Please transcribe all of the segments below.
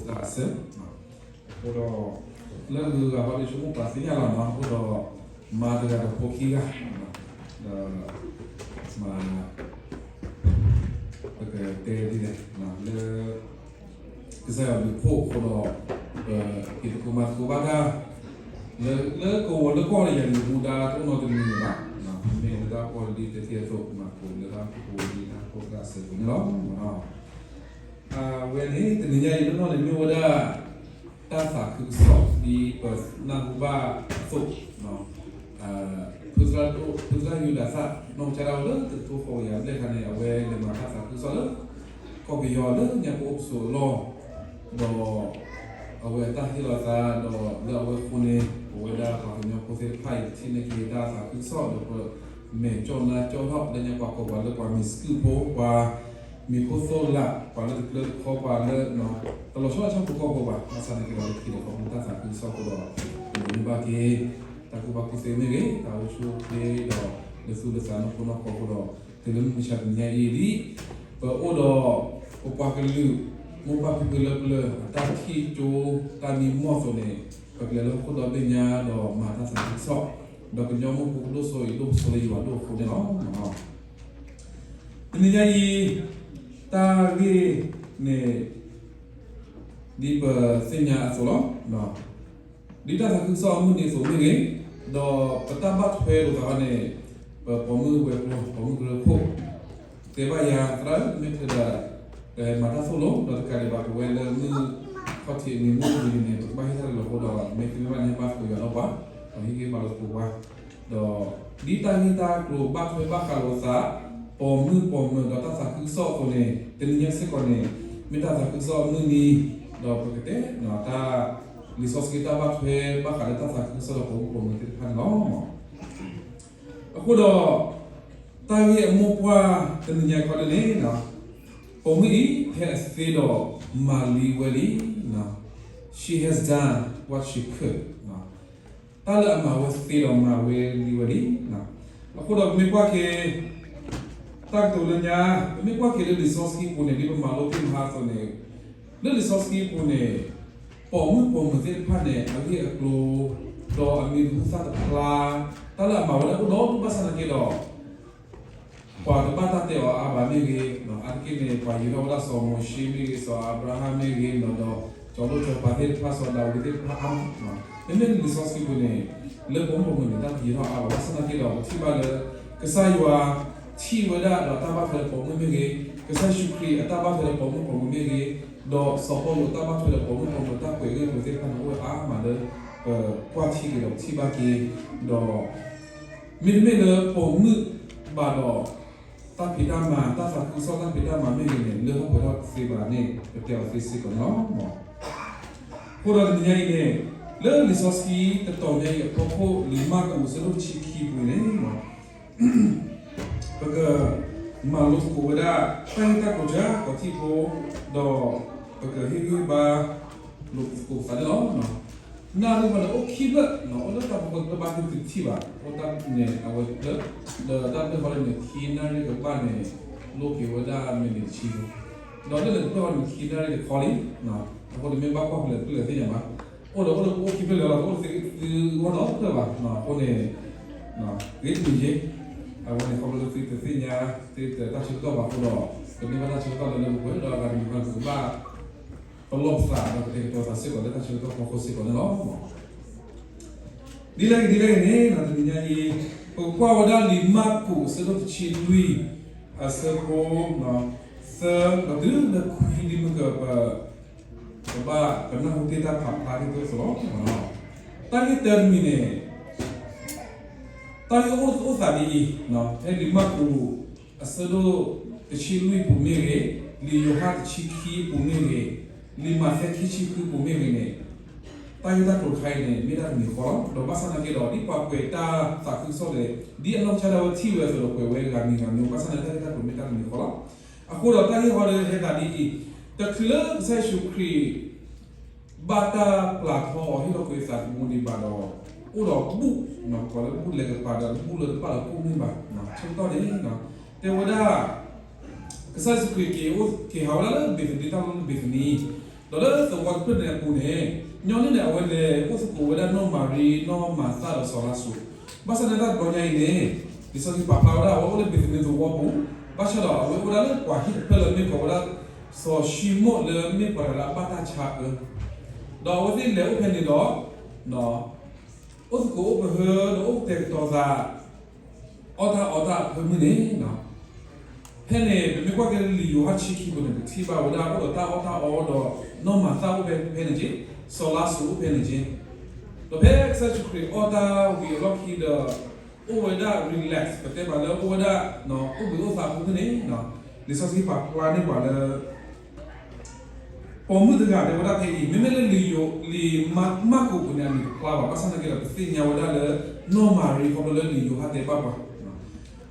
တၢ်စၢ အဃိဒီး လၢအဂုၤအဂၤဃီဒီး ဆိကမိၣ်ပှၤသ့ၣ်ညါလီၤနီၤ, အဃိဒီး မါတဂၤဒီးဖိခံဂၤ ဒီး မၤ ပကတဲဒ်လဲၣ် လၢ ကစၢ်ယွၤဘျုးဖှိၣ်အဃိဒီး ပဟ့ၣ်သကိးမၤသကိးဘၣ်တၢ် လၢ လၢကဝီၤလၢကီၢ်ဒီး ယၤန့ၣ်မူဒါတအိၣ်နီတမံၤဘၣ်, မ့ၢ်လၢတၢ်ကီၢ်ဒ်တဲသ့အသိး မၤသကိးလၢတၢ်ကဝီၤဒ်တၢ်ကီၢ်တၢ်အစၢၤအသိးန့ၣ်လီၤ. အဝဲန့ၣ် တနံၤညါအံၤနီၢ်နီၢ်န့ၣ် မ့ၢ်ဝဲဒၣ် တၢ်သးခုကစီၣ်ဒ်ပနၢ်ဟူဘၣ်အသိး ဖုသရၣ်ဒိၣ် ဖုသရၣ်ယူဒၤသၣ် နီၢ်ကစၢ်ဒၣ်ဝဲလၢတသိဃီၤယၤဘျဲၣ်ခါန့ၣ် အဝဲလဲၤမၤတၢ်သးခုကစီၣ်လၢ ကီၢ်ပယီၤလၢညါပအိၣ်ပဆိးအလီၢ် ဒီး အဝဲအတၢ်ဟ့ၣ်လီၤသးဒီးလၢအဝဲအဃိန့ၣ် ပဝဲဒၣ်ပှၤကညီဖိသ့ၣ်တဖၣ်အံၤ ပထံၣ်န့ၢ်က့ၤတၢ်သးခုကစီၣ်ဒီးပမဲာ်ကၠီၣ်နါကၠီထီၣ်လၢညါပှၤကိးပှၤလၢပှၤမံၤစကုၣ်ဖိ ပှၤမံၤခိၣ်သိၣ်လး ပှၤလၢတကျၢတခီပှၤလၢ တလီၤဆီဒၣ်တၢ်ဆၣ်ဖိကီၢ်ဖိဘၣ် ဘၣ်ဆၣ်သနာ်က့ဒီး ပထံၣ်လိာ်ခီဖျိတၢ်သးခုကစီၣ်အဃိဒီး ပဒိးန့ၢ်ဘၣ်က့ၤ တၢ်ကူၣ်ဘၣ်ကူၣ်သ့မ့ၢ်ဂ့ၤ တၢ်အိၣ်ဆူၣ်အိၣ်ချ့ဒီး လၢသူၣ်လၢသးနီၢ်ခိနီၢ်ခီအဃိဒီး တုၤလၢမုၢ်မဆါတနံၤညါအံၤဒ် ပအိၣ်ဒီး ပပှၤကလုာ် မိၢ်ပၢ်ဖံဖုလၢပျၢၤ အတၢ်ထံၣ်ကၠိတၢ်မံမီၢ်အသိးန့ၣ် ပကလဲၤလၢဟီၣ်ခိၣ်ဒီဘ့ၣ်ညါဒီးမၤတၢ်သးခုကစီၣ် ဒီးကညီမုၢ်ဖိကဒိၣ်စိအံၤဒိၣ်စိလၢယွၤဒိၣ်အဃိန့ၣ်လီၤ. တနံၤညါအံၤ တၢ်ဂ့ၢ်န့ၣ် ဒ်ပသ့ၣ်ညါအသိးလီၤ. ဒ်တၢ်သးခုကစီၣ်အမုၢ်နံၤအသိးမ့ၢ်ဂ့ၤ, ဒီးပတၢ်ဘၣ်ထွဲလိာ်သးန့ၣ် ပပိာ်မုၣ်ဝဲၤကျိၤ ပိာ်မုၣ်ကရၢခိၣ် တဲဘၣ်ယၤ သရၣ်ဧၢ မ့ၢ်ထဲဒၣ် ပမၤတၢ်သိၣ်လိ ဒီးတကးဒံးဘၣ် ပဝဲလၢမုၢ်ခီၣ်ထံးနံၤမုၢ်တနံၤန့ၣ် ပကဘၣ်ဟ့ၣ်တၢ်လၢလီၤအဃိဒီး မ့ၢ်သုမ့ၢ်ဘၣ်န့ၣ် ဟ့ၣ်ဘၣ်သကိးယွၤဒီးပှၤ ဒီးဟ့ၣ်ဂံၢ်ဘါလိာ်သကိးပှၤ ဒီး ဒ်တၢ်ဂ့ၢ်တၢ်ကျိၤဘၣ်ထွဲဘၣ်ဃးလိာ်သး ပိာ်မုၣ်ပိာ်မၢၤဒီးတၢ်သးခုကစီၣ်အသိးန့ၣ် တနံၤညါစ့ၢ်ကီးန့ၣ် မ့ၢ်တၢ်သးခုကစီၣ်အမုၢ်နံၤ ဒီးပကတဲ တၢ် လံာ်စီဆှံတၢ်ဘၣ်ထွဲဘၣ်ဃးလၢတၢ်သးခုကစီၣ်ဒီးပိာ်မုၣ်ပိာ်မၢၤသ့ၣ်တဖၣ်န့ၣ်လီၤ. အဃိဒီး တၢ်ဂ့ၢ်အမိၢ်ပှၢ်တနံၤညါခီဒ်န့ၣ် ပိာ်မုၣ်အံၤ ဖဲအသ့ဒီးမၤလံဝဲလံ She has done what she could တၢ်လၢအမၤဝဲသ့ဒီးမၤဝဲလံဝဲလံ. အဃိဒီးပမ့ၢ်ကွၢ်က့ၤ တၢ်ကတိၤလၢညါ ပမ့ၢ်ကွၢ်က့ၤလၢလံာ်စီဆှံပူၤန့ၣ် ဒ်ပမၤလိသ့ၣ်မဟါအသိးန့ၣ် လၢလံာ်စီဆှံပူၤန့ၣ် ပိာ်မုၣ်ပိာ်မၢၤသ့ၣ်တဖၣ်န့ၣ် အဂ့ၢ်အကျိၤ ဒီးအမံၤဟူသၣ်တဖျါ တၢ်လၢအမၤဝဲဒၣ်အိၣ်ဒီဒူၣ်ဘၣ်ဆၣ်သနာ်က့ဒီး ပှၤတဘၣ်တၢ်တဲအီၤအါဘၣ်မ့ၢ်ဂ့ၤ, အါတက့ၢ်န့ၣ် ပှၤယံၤထီၣ်ဝဲဒၣ်စီၤမိၤၡ့မ့ၢ်ဂ့ၤ, စီၤအၤဘြၤဟၣ်မ့ၢ်ဂ့ၤ, ဒီး စီၤလိၣ်စီၤပၤသ့ၣ်တဖၣ် စီၤဒၤဝံးသ့ၣ်တဖၣ်အါမး, မ့မ့ၢ်လံာ်စီဆှံပူၤန့ၣ် လၢပိာ်မုၣ်ပိာ်မၢၤန့ၣ် တၢ်တယံၤထီၣ်အါဘၣ်, ဘၣ်ဆၣ်သနာ်က့ဒီး ပထံၣ်ဘၣ်လၢ ကစၢ်ယွၤထံၣ်ဝဲဒၣ်ဒီးတၢ်ဘၣ်ထွဲဒီးပိာ်မုၣ်မ့ၢ်ဂ့ၤ, ကစၢ်ယ့ၣ်ၡူးခရံာ်အတၢ်ဘၣ်ထွဲဒီးပိာ်မုၣ်ပိာ်မၢၤမ့ၢ်ဂ့ၤ, ဒီးစီၤပီလူးအတၢ်ဘၣ်ထွဲဒီးပိာ်မုၣ်ပိာ်မၢၤ တၢ်ကွဲးဂ့ၢ်ကျိၤသ့ၣ်တဖၣ်န့ၣ် အိၣ်ဝဲအါမးလၢ ပကွၢ်ထံက့ၤဒီးပထံၣ်ဘၣ်က့ၤ, ဒီး မ့တမ့ၢ်လၢပိာ်မုၣ်ဘၣ်ဒီး တၢ်ဖံးတၢ်မၤ တၢ်သးခုကစီၣ်တၢ်ဖံးတၢ်မၤမ့ၢ်ဂ့ၤန့ၣ် လၢဟီၣ်ခိၣ်ဒီးတသ့ဘၣ်န့ၣ် ပတဲအီၤသ့စ့ၢ်ကီးန့ၣ်လီၤ. အဃိဒီးတနံၤညါအံၤန့ၣ် လၢလံာ်စီဆှံတတီၤညါအံၤအဖီခိၣ် လံာ်မၢ်ကူးအဆၢဒိၣ်တဆံခံပူၤန့ၣ် ပက မၤလိသကိးဝဲဒၣ် တၢ်ဂ့ၢ်တၢ်ကျိၤ ကီၤထံဖိ ဒီး ပကဟ့ၣ်ဂံၢ်ဟ့ၣ်ဘါ လိာ်သကိးသးန့ၣ်လီၤ. နၣ်ရံၣ်ဝဲန့ၣ် အိၣ်ခံဖျၢၣ် အိၣ်လၢတၢ်ဖီခိၣ်တဘၣ် သုတထံၣ်ဘၣ် အိၣ်တၢ်န့ၣ် အဝဲလၢ ဒီးတၢ်တဖၣ်န့ၣ် ခံနၣ်ရံၣ်တဘၣ်န့ၣ် လိၣ်က့ၤဝဲဒၣ်မံးနံးတဆံဖိ, ဒီးလၢန့ၣ်တဖျၢၣ်န့ၣ် ခံနၣ်ရံၣ်တခီလံ, အဃိန့ၣ်မ့ၢ်ဘၣ်ကွၢ်ဖဲလဲၣ်တဖျၢၣ်လဲၣ်သ့ၣ်ညါဘၣ်, အိၣ်ဒီးအိၣ်ဒီးအိၣ်ခံဖျၢၣ်လၢာ်လီၤ တအိၣ်တသ့ဝဲနီတဖျၢၣ်ဘၣ်, အဃိန့ၣ် ဂ့ၢ်တမံၤယ့ၢ်, အဝဲန့ၣ် ခီဖျိလၢသုတသ့ၣ်ညါ သုတၢ်ဆၢကတီၢ်ဘၣ်အဃိဒီး ပန့ၢ်ဘၣ်တၢ်ဆၢကတီၢ်လၢလၢပှဲၤပှဲၤဒီး အဂၤတမံၤဃီန့ၣ် ပကဘၣ် ပလီၢ်ပသးဒီးကတဲာ်ကတီၤသးစ့ၢ်ကီးလၢတၢ်ဆၢကတီၢ်ဖီခိၣ်စ့ၢ်ကီးန့ၣ်လီၤ. ဒ်လဲၣ်ဂ့ၤဒ်လဲၣ်ဂ့ၤန့ၣ် တနံၤညါအံၤ ပကကွၢ်ဝဲဒၣ်လံာ်မၢ်ကူးအဆၢဒိၣ်တဆံလွံၢ် အဆၢဖိ သၢ ဒီးတုၤလၢခွံဒ်မ့ၢ်က ပ ပဘၣ်ပနၢ်ဟူတ့ၢ်တၢ်ဖးဖျါဒ်သိးသိးလီၤ. တၢ်ဂ့ၢ်တၢတမံၤန့ၣ် တၢ်ဂ့ၢ်အိၣ်အိၣ်သးဒ်အံၤ, ဖဲလံာ်မၢ်ကူး အဆၢဒိၣ်တဆံလွံၢ်ပူၤမ့ၢ်ဂ့ၤ, လံာ်ယိၤဟၣ်တဆံခံပူၤမ့ၢ်ဂ့ၤ, လံာ်မးသဲခံဆံဃုပူၤမ့ၢ်ဂ့ၤန့ၣ် တၢ်ဂ့ၢ်တၢ်ကျိၤတခါအံၤန့ၣ် မ့ၢ်တၢ်တမံၤဃီလီၤ. ဒီးဘၣ်ဆၣ်သနာ်က့ဒီး ဒ်ပှၤကွဲးတၢ်သးခုကစီၣ်လဲၣ်, ဒ်အနီၢ်ကစၢ်ဒၣ်ဝဲထံၣ်ဝဲအသိးဒီးကွဲးဝဲဂၤမံၤဂၤမံၤ ဘၣ်ဆၣ်သနာ်က့တၢ်ဂ့ၢ်တၢ်ကျိၤမ့ၢ်တၢ်တမံၤဃီလီၤ. အဃိဒီးတၢ်ဂ့ၢ်ဃီဒီးဟဲသးဒ်အံၤ, တချုးလၢကစၢ်ယ့ၣ်ၡူးခရံာ် ဘၣ်တၢ်ပျၢ်ထီအီၤဟ့ၣ်လီၤကွံာ်အသးသမူဒံးဘၣ်ဒီး အိၣ်ဒီးဘူၣ်, ပကိးလၢဘူၣ်လဲၤကပၤဒီးဘူၣ်လၢတဘၣ်ဒီးကိၣ်မ့ၢ်ဘၣ်, ဆၢကတီၢ်န့ၣ် တဲဝဲဒၣ် ကစၢ်ယ့ၣ်ၡူးခရံာ်က့ၤအိၣ်က့ၤဟးဝဲဒၣ်လၢဘ့းသနံ တၢ်လီၢ်လၢဘ့းသနံ ဒီးလၢသဝီတဖျၢၣ်န့ၣ်အပူၤန့ၣ်, ညီနုၢ်န့ၣ် အဝဲလဲၤအိၣ်သကိးဝဲဒၣ်နီၢ်မၤရံ နီၢ်မၤသၣ်ဒီးစီၤလါစရူး, ဘၣ်ဆၣ်န့ၣ်တၢ်တဘျီညါအံၤန့ၣ်, လံာ်စီဆှံပာ်ဖျါဝဲဒၣ် အဝဲအိၣ်လၢဘ့းသနံသဝီပူၤ, ဘၣ်ဆၣ်ဒီးအဝဲအိၣ်ဝဲဒၣ်လၢပှၤဟံၣ်တဖျၢၣ်လၢမ့ၢ်ကိးဝဲဒၣ် စီၤၡံမိၣ်လၢမ့ၢ်ပှၤတဂၤလၢအဘၣ်တၢ်ဆါအၢ, ဒီးအဝဲသ့ၣ်လဲၤအိၣ်ဖဲန့ၣ်ဒီး အိၣ်သကိးအိၣ်ပဟၢဒီးအိၣ်ကတဲာ်ကတီၤသး အီၣ်တၢ်အီတၢ်အဖၢမုၢ်န့ၣ်, ဖဲန့ၣ် ပမ့ၢ်ကွၢ်က့ၤလၢလံာ်ယိၤဟၣ်ဆံခံပူၤန့ၣ် ပထံၣ်ဘၣ်ဝဲဒၣ်အိၣ်ဒီးတၢ်အီၣ်တၢ်အီဒီး နီၢ်မၤသၣ်အိၣ်ဖဲန့ၣ်က့, စီၤလါစရူးအိၣ်ဖဲန့ၣ်က့, ဒီးဖဲကစၢ်ယ့ၣ်ၡူးခရံာ်အီၣ်တၢ်ဝံၤအလီၢ်ခံဒီး အိၣ်ဝဲဒၣ် relax ပတဲမးလၢအိၣ်ဝဲဒၣ် အိၣ်ဘှံးအိၣ်သါအဖၢမုၢ်န့ၣ်, လံာ်စီဆှံပာ်ဖျါန့ၢ်ပှၤလၢ ပိာ်မုၣ်တဂၤတဲဝဲဒၣ်ဖဲအံၤ, မ့မ့ၢ်လၢလံာ်ယိၤ လံာ်မၢ်ကူးပူၤန့ၣ် အမံၤတဖျါဘၣ်, ဘၣ်ဆၣ်သနာ်က့ဒီး ပသ့ၣ်ညါဝဲဒၣ်လၢ နီၢ်မၤရံ ခီဖျိလၢလံာ်ယိၤဟၣ်တဲဘၣ်ပှၤ,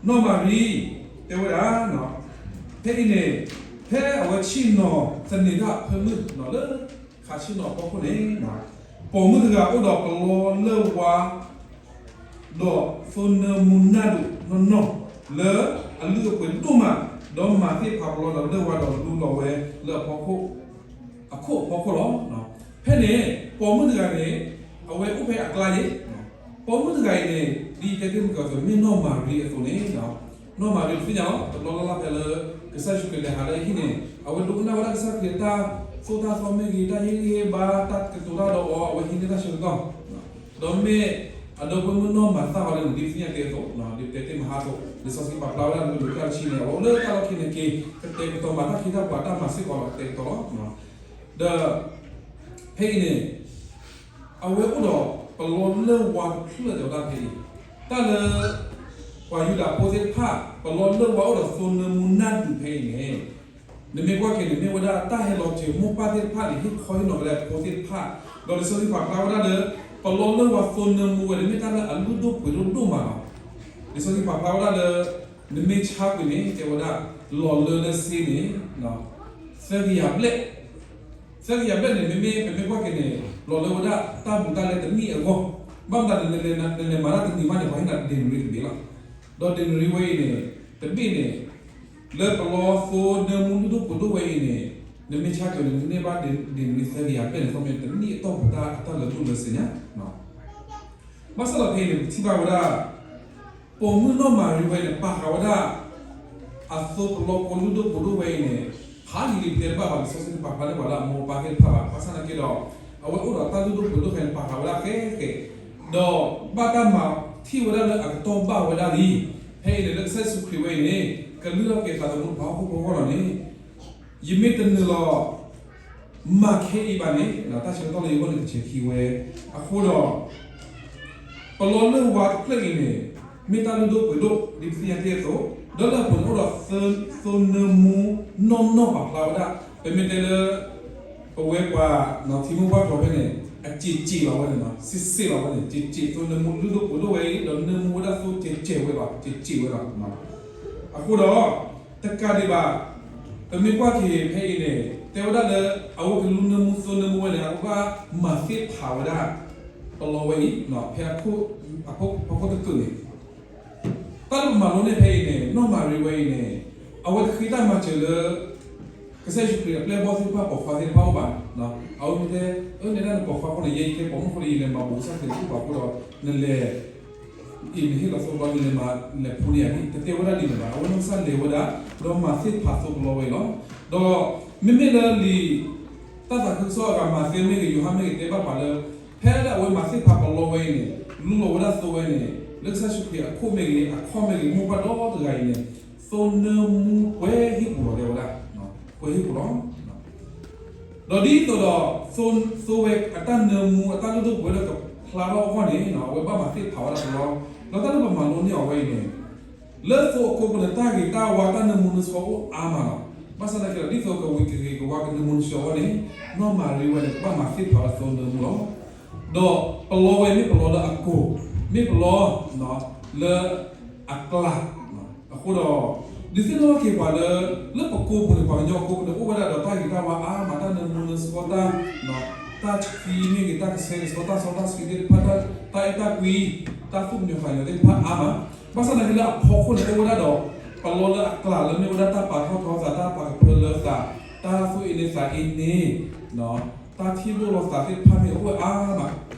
နီၢ်မၤရံ တဲဝဲဒၣ်, ဖဲအံၤန့ၣ်, ဖဲအဝဲဆ့ၣ်နီၤသန့ၤတၢ်အဖၢမုၢ်လၢခးဆ့ၣ်နီၤအဖီခိၣ်န့ၣ်, ပိာ်မုၣ်တဂၤအိၣ်ဒီးပလီလၢၢ်ဝါ ဒီးသိနၢမူနၢ်ဒိၣ်နီၢ်နီၢ် လၢအလုၢ်အပှ့ၤဒိၣ်မး, ဒီးမၤသ့ၣ်ဖးပလီဒီးလၢၢ်ဝါဒီးလူလီၤဝဲလၢအဖီခိၣ်, အခိၣ်အဖီခိၣ်လီၤ. ဖဲန့ၣ် ပိာ်မုၣ်တဂၤန့ၣ် အဝဲအိၣ်ဖဲအကျါယ့ၤ, ပိာ်မုၣ်တဂၤအံၤန့ၣ် ဒ်ယတဲတ့ၢ်မုၢ်ကီၢ်အသိး မ့ၢ်နီၢ်မၤရံအသိးန့ၣ်, နီၢ်မၤရံပသ့ၣ်ညါလီၤ တဘျီလၢ်လၢ်ဖဲလၢ ကစၢ်ယ့ၣ်ၡူးခရံာ်လဲၤဟးလၢဟံၣ်န့ၣ် အဝဲဒိကနၣ်ဝဲဒၣ်ကစၢ်ခရံာ်အတၢ်သိၣ်တၢ်သီမ့ၢ်ဂ့ၤ တၢ်ဟ့ၣ်ဂံၢ်ဟ့ၣ်ဘါ တၢ်ကတိၤတၢ်ဒီးအီၤ အဝဲဟံးန့ၢ်တၢ်ဆၢကတီၢ် ဒီးမ့ၢ်အဒီပုၢ်မုၣ်နီၢ်မၤသၣ်အီၤန့ၣ် ဒ်ပသ့ၣ်ညါတ့ၢ်အသိး, ဒ်ပတဲတ့ၢ်မဟါအသိး လံာ်စီဆှံပာ်ဖျါဝဲဒၣ်လၢ လူၤကၣ်တဆံန့ၣ် အဝဲအိၣ်လၢတၢ်လီၢ်ခံန့ၣ်က့ၤ ကတဲာ်ကတီၤမၤတၢ်ခ့တၢ်ပှၤတၢ်မၤစ့ၢ်ကီးလီၤ ကတဲာ်ကတီၤလီၤ. ဒီး ဖဲအံၤန့ၣ် အဝဲအိၣ်ဒီးပလီလၢၢ်ဝါတဖျၢၣ်တဲဝဲဒၣ်ဖဲအံၤ, တၢ်လၢ ပှၤယူဒၤဖိသ့ၣ်တဖၣ် ပလီလၢၢ်ဝါအိၣ်ဒီးသိနၢမူနၢ်ဒိၣ်ဖဲအံၤန့ၣ်, နမ့ၢ်ကွၢ်က့ၤန့ၣ် မ့ၢ်ဝဲဒၣ်တၢ်ဟဲလီၤစၢၤမိၢ်ပၢ်သ့ၣ်တဖၣ်န့ၣ် ဟ့ၣ်ခီဟ့ၣ်နီၤဝဲဒၣ်ဖိသ့ၣ်တဖၣ်, ဒီးလံာ်စီဆှံပာ်ဖျါဝဲဒၣ်လၢ ပလီလၢၢ်ဝါသိနၢမူဝဲန့ၣ် မ့ၢ်တၢ်လၢအလုၢ်ဒိၣ်ပှ့ၤဒိၣ်ဒိၣ်မးလီၤ. လံာ်စီဆှံပာ်ဖျါဝဲဒၣ်လၢ နမ့ၢ်ဆါကွံာ်န့ၣ် တဲဝဲဒၣ် လီၤလၢလၢစ့န့ၣ် သၢကယၤဘျဲၣ် သၢကယၤဘျဲၣ်န့ၣ် မ့မ့ၢ်ပမ့ၢ်ကွၢ်က့ၤန့ၣ် လီၤလၢဝဲဒၣ်တၢ်ဘူးတၢ်လဲတနံၣ်အဂီၢ်, ဘၣ်မတၤ နလဲၤမၤတၢ်တနံၤမးန့ၣ် ပှၤဟ့ၣ်နၤ denari တဘ့ၣ်လီၤ. ဒီး denari ဝဲအံၤန့ၣ် တဘ့ၣ်န့ၣ် လၢပလီသိနၢမူလုၢ်ဒိၣ်ပှ့ၤဒိၣ်ဝဲအံၤန့ၣ် နမ့ၢ်ဆါကွံာ်န့ၣ် နန့ၢ်ဘၣ် denari သၢကယၤဘျဲၣ်န့ၣ် ခီမ့ၢ်တနံၣ်အတီၢ်ပူၤတၢ်အတၢ်လၢာ်ဒိၣ်လၢာ်စ့ၢ်ညါ ဘၣ်ဆၣ်ဒီးဖဲအံၤန့ၣ် ပထံၣ်ဘၣ်ဝဲဒၣ် ပိာ်မုၣ်နီၢ်မၤရံဝဲန့ၣ် ပာ်ဃာ်ဝဲဒၣ် အသိပလီကိလုၢ်ဒိၣ်ပှ့ၤဒိၣ်ဝဲအံၤန့ၣ် ဖးယံာ်လံ ပတဲတဘၣ်ဘၣ် လံာ်စီဆှံတပာ်ဖျါန့ၢ်ပှၤလၢအမိၢ်အပၢ်သ့ၣ်တဖၣ်ဘၣ်. ဘၣ်ဆၣ်သနာ်က့ဒီး အဝဲအိၣ်ဒီးတၢ်လုၢ်ဒိၣ်ပှ့ၤဒိၣ်ဖဲန့ၣ် ပာ်ဃာ်ဝဲဒၣ်ဃဲဃဲ, ဒီးဘၣ်တၢ်မၤထံၣ်ဝဲဒၣ်လၢအကတီၢ်ဘၣ်ဝဲဒၣ်လံ. ဖဲအံၤန့ၣ် လၢကစၢ်ယ့ၣ်ၡူးခရံာ်ဝဲအံၤန့ၣ် ကလုၢ်ထီၣ်က့ၤသးသမူတဖၣ်ဟီၣ်ခိၣ်ဖိအဂီၢ်လီၤန့ၣ် ယမ့ၢ်တနုာ်လီၤ မၤခဲအံၤဘၣ်န့ၣ် တၢ်ဆၢကတီၢ်လၢယဂီၢ်န့ၣ် ကဆဲးခံဝဲ. အဃိဒီး ပလီလၢၢ်ဝါတဖျၢၣ်အံၤန့ၣ် မ့ၢ်တၢ်လုၢ်ဒိၣ်ပှ့ၤဒိၣ် ဒ်ပသ့ၣ်ညါတ့ၢ်အသိး, ဒီးလၢအပူၤန့ၣ်အိၣ်ဒီး သိနၢမူနီၢ်နီၢ်ပာ်ဖျါဝဲဒၣ် ပမ့ၢ်တဲလၢ ပဝဲပှၤထံမိၢ်ပှၢ်ကျိာ်ဖဲန့ၣ် အစ့းစ့းလီၤဝဲန့ၣ် စ့းစ့းလီၤဝဲန့ၣ် စ့းစ့း သိနၢမူလုၢ်ဒိၣ်ပှ့ၤဒိၣ်ဝဲအံၤ ဒီးနၢမူဝဲဒၣ်သိစဲးစဲးဝဲလီၤ စ့းစ့းဝဲလီၤ. အဃိဒီး တကးဒံးဘၣ် ပမ့ၢ်ကွၢ်က့ၤဖဲအံၤန့ၣ် တဲဝဲဒၣ်လၢ အဝဲကလူနၢမူသိနၢမူဝဲန့ၣ် အဝဲဘၣ်မၤသ့ၣ်ဖးဝဲဒၣ် ပလီဝဲအံၤ ဖဲအဖီခိၣ်တကုာ်န့ၣ် တၢ်လၢပမၤလိန့ၢ်ဖဲအံၤန့ၣ် နီၢ်မၤရံဝဲအံၤန့ၣ် အဝဲတဃ့တၢ်မၤစၢၤလၢ ကစၢ်ယ့ၣ်ၡူးခရံာ်အပျဲၢ်အဘီၣ်သ့ၣ်တဖၣ်ပိာ်ခွါသ့ၣ်တဖၣ်အိၣ်ဘၣ်. အဝဲမ့ၢ်တဲ အၢ နဲဒၣ်နပိာ်ခွါအဃိန့ၣ် ယဲယတဲပိာ်မုၣ်အဃိဒီး ယလဲၤမၤဘူးကစၢ်ခရံာ်တဘူၣ်ဘၣ်အဃိဒီး နလဲၤ အံၤနဟ့ၣ်လီၤသိပလီ နလဲၤမၤလဲၤဖှူန့ၢ်ယၤန့ၣ် တတဲဝဲဒၣ်ဒ်န့ၣ်ဘၣ်. အဝဲနီၢ်ကစၢ်လဲၤဝဲဒၣ် ဒီးမၤသ့ၣ်ဖးသိပလီဝဲအံၤလီၤ. ဒီးမ့မ့ၢ်လၢလံာ် တၢ်သးခုကစီၣ်အဂၤ မးသဲမ့ၢ်ဂ့ၤ ယိၤဟၣ်မ့ၢ်ဂ့ၤ တဲဘၣ်ပှၤလၢ ဖဲလၢအဝဲမၤသ့ၣ်ဖးပလီဝဲအံၤန့ၣ် လူလီၤဝဲဒၣ်သိဝဲန့ၣ် လၢကစၢ်ယ့ၣ်ၡူးခရံာ်အခိၣ်မ့ၢ်ဂ့ၤ အခီၣ်မ့ၢ်ဂ့ၤ မိၢ်ပှၢ်ဒီတဂၤအံၤန့ၣ် သိနၢမူပှဲၤဟံၣ်ပူၤလီၤ တဲဝဲဒၣ် ပှဲၤဟံၣ်ပူၤလီၤ. ဒီးဒ်သိးဒီး သိဝဲအတၢ်နၢမူအတၢ်လုၢ်ဒိၣ်ပှ့ၤဒိၣ်ကဖျါထီၣ်အဂီၢ်န့ၣ် အဝဲဘၣ်မၤသ့ၣ်ဖးဝဲဒၣ်ပလီ ဒီးတၢ်လၢပမၤလိန့ၢ်အီၤဝဲအံၤန့ၣ် လၢသိအခိပူၤန့ၣ် တၢ်ဂ့ၤတၢ်ဝါတၢ်နၢမူနၢဆှီအိၣ်အါမးလီၤ. ဘၣ်ဆၣ်သနာ်က့ဒီး ဒ်သိးကဝံၤကဂ့ၤကဝါကနၢမူနၢဆှီအဂီၢ်န့ၣ် နီၢ်မၤရံဝဲန့ၣ် ကဘၣ်မၤသ့ၣ်ဖးဝဲသိနၢမူလီၤ. ဒီးပလီဝဲမ့ၢ်ပလီလၢအကိၤ မ့ၢ်ပလီ လၢအကျါ အဃိဒီး ဒုးသ့ၣ်နီၣ်ထီၣ်က့ၤပှၤလၢ လၢပကိပူၤန့ၣ် ပှၤကညီအကိပူၤန့ၣ် အိၣ်ဝဲဒၣ်ဒီးတၢ်ဂ့ၤတၢ်ဝါအါမး တၢ်နၢမူနၢဆှီတၢ် တၢ်ဆှံမ့ၢ်ဂ့ၤ တၢ်ကဆှဲကဆှီ တၢ်စီတၢ်ဆှံသ့ၣ်တဖၣ် တၢ်အဲၣ်တၢ်ကွံ တၢ်သူၣ်ကညီၤသးကညီၤသ့ၣ်တဖၣ်အါမး ဘၣ်ဆၣ်သနာ်က့လၢအဖီခိၣ်န့ၣ် အိၣ်ဝဲဒၣ်ဒီး ပလီလၢအကျါလၢမ့ၢ်ဝဲဒၣ်တၢ်ပာ်ထီၣ်ထီသး တၢ်ပာ်ကဖၢလၢသး တၢ်သူၣ်အ့န့သးအ့န့ တၢ်ထံၣ်လိၣ်လီၤသးသ့ၣ်တဖၣ်မ့ၢ်အိၣ်အါမး,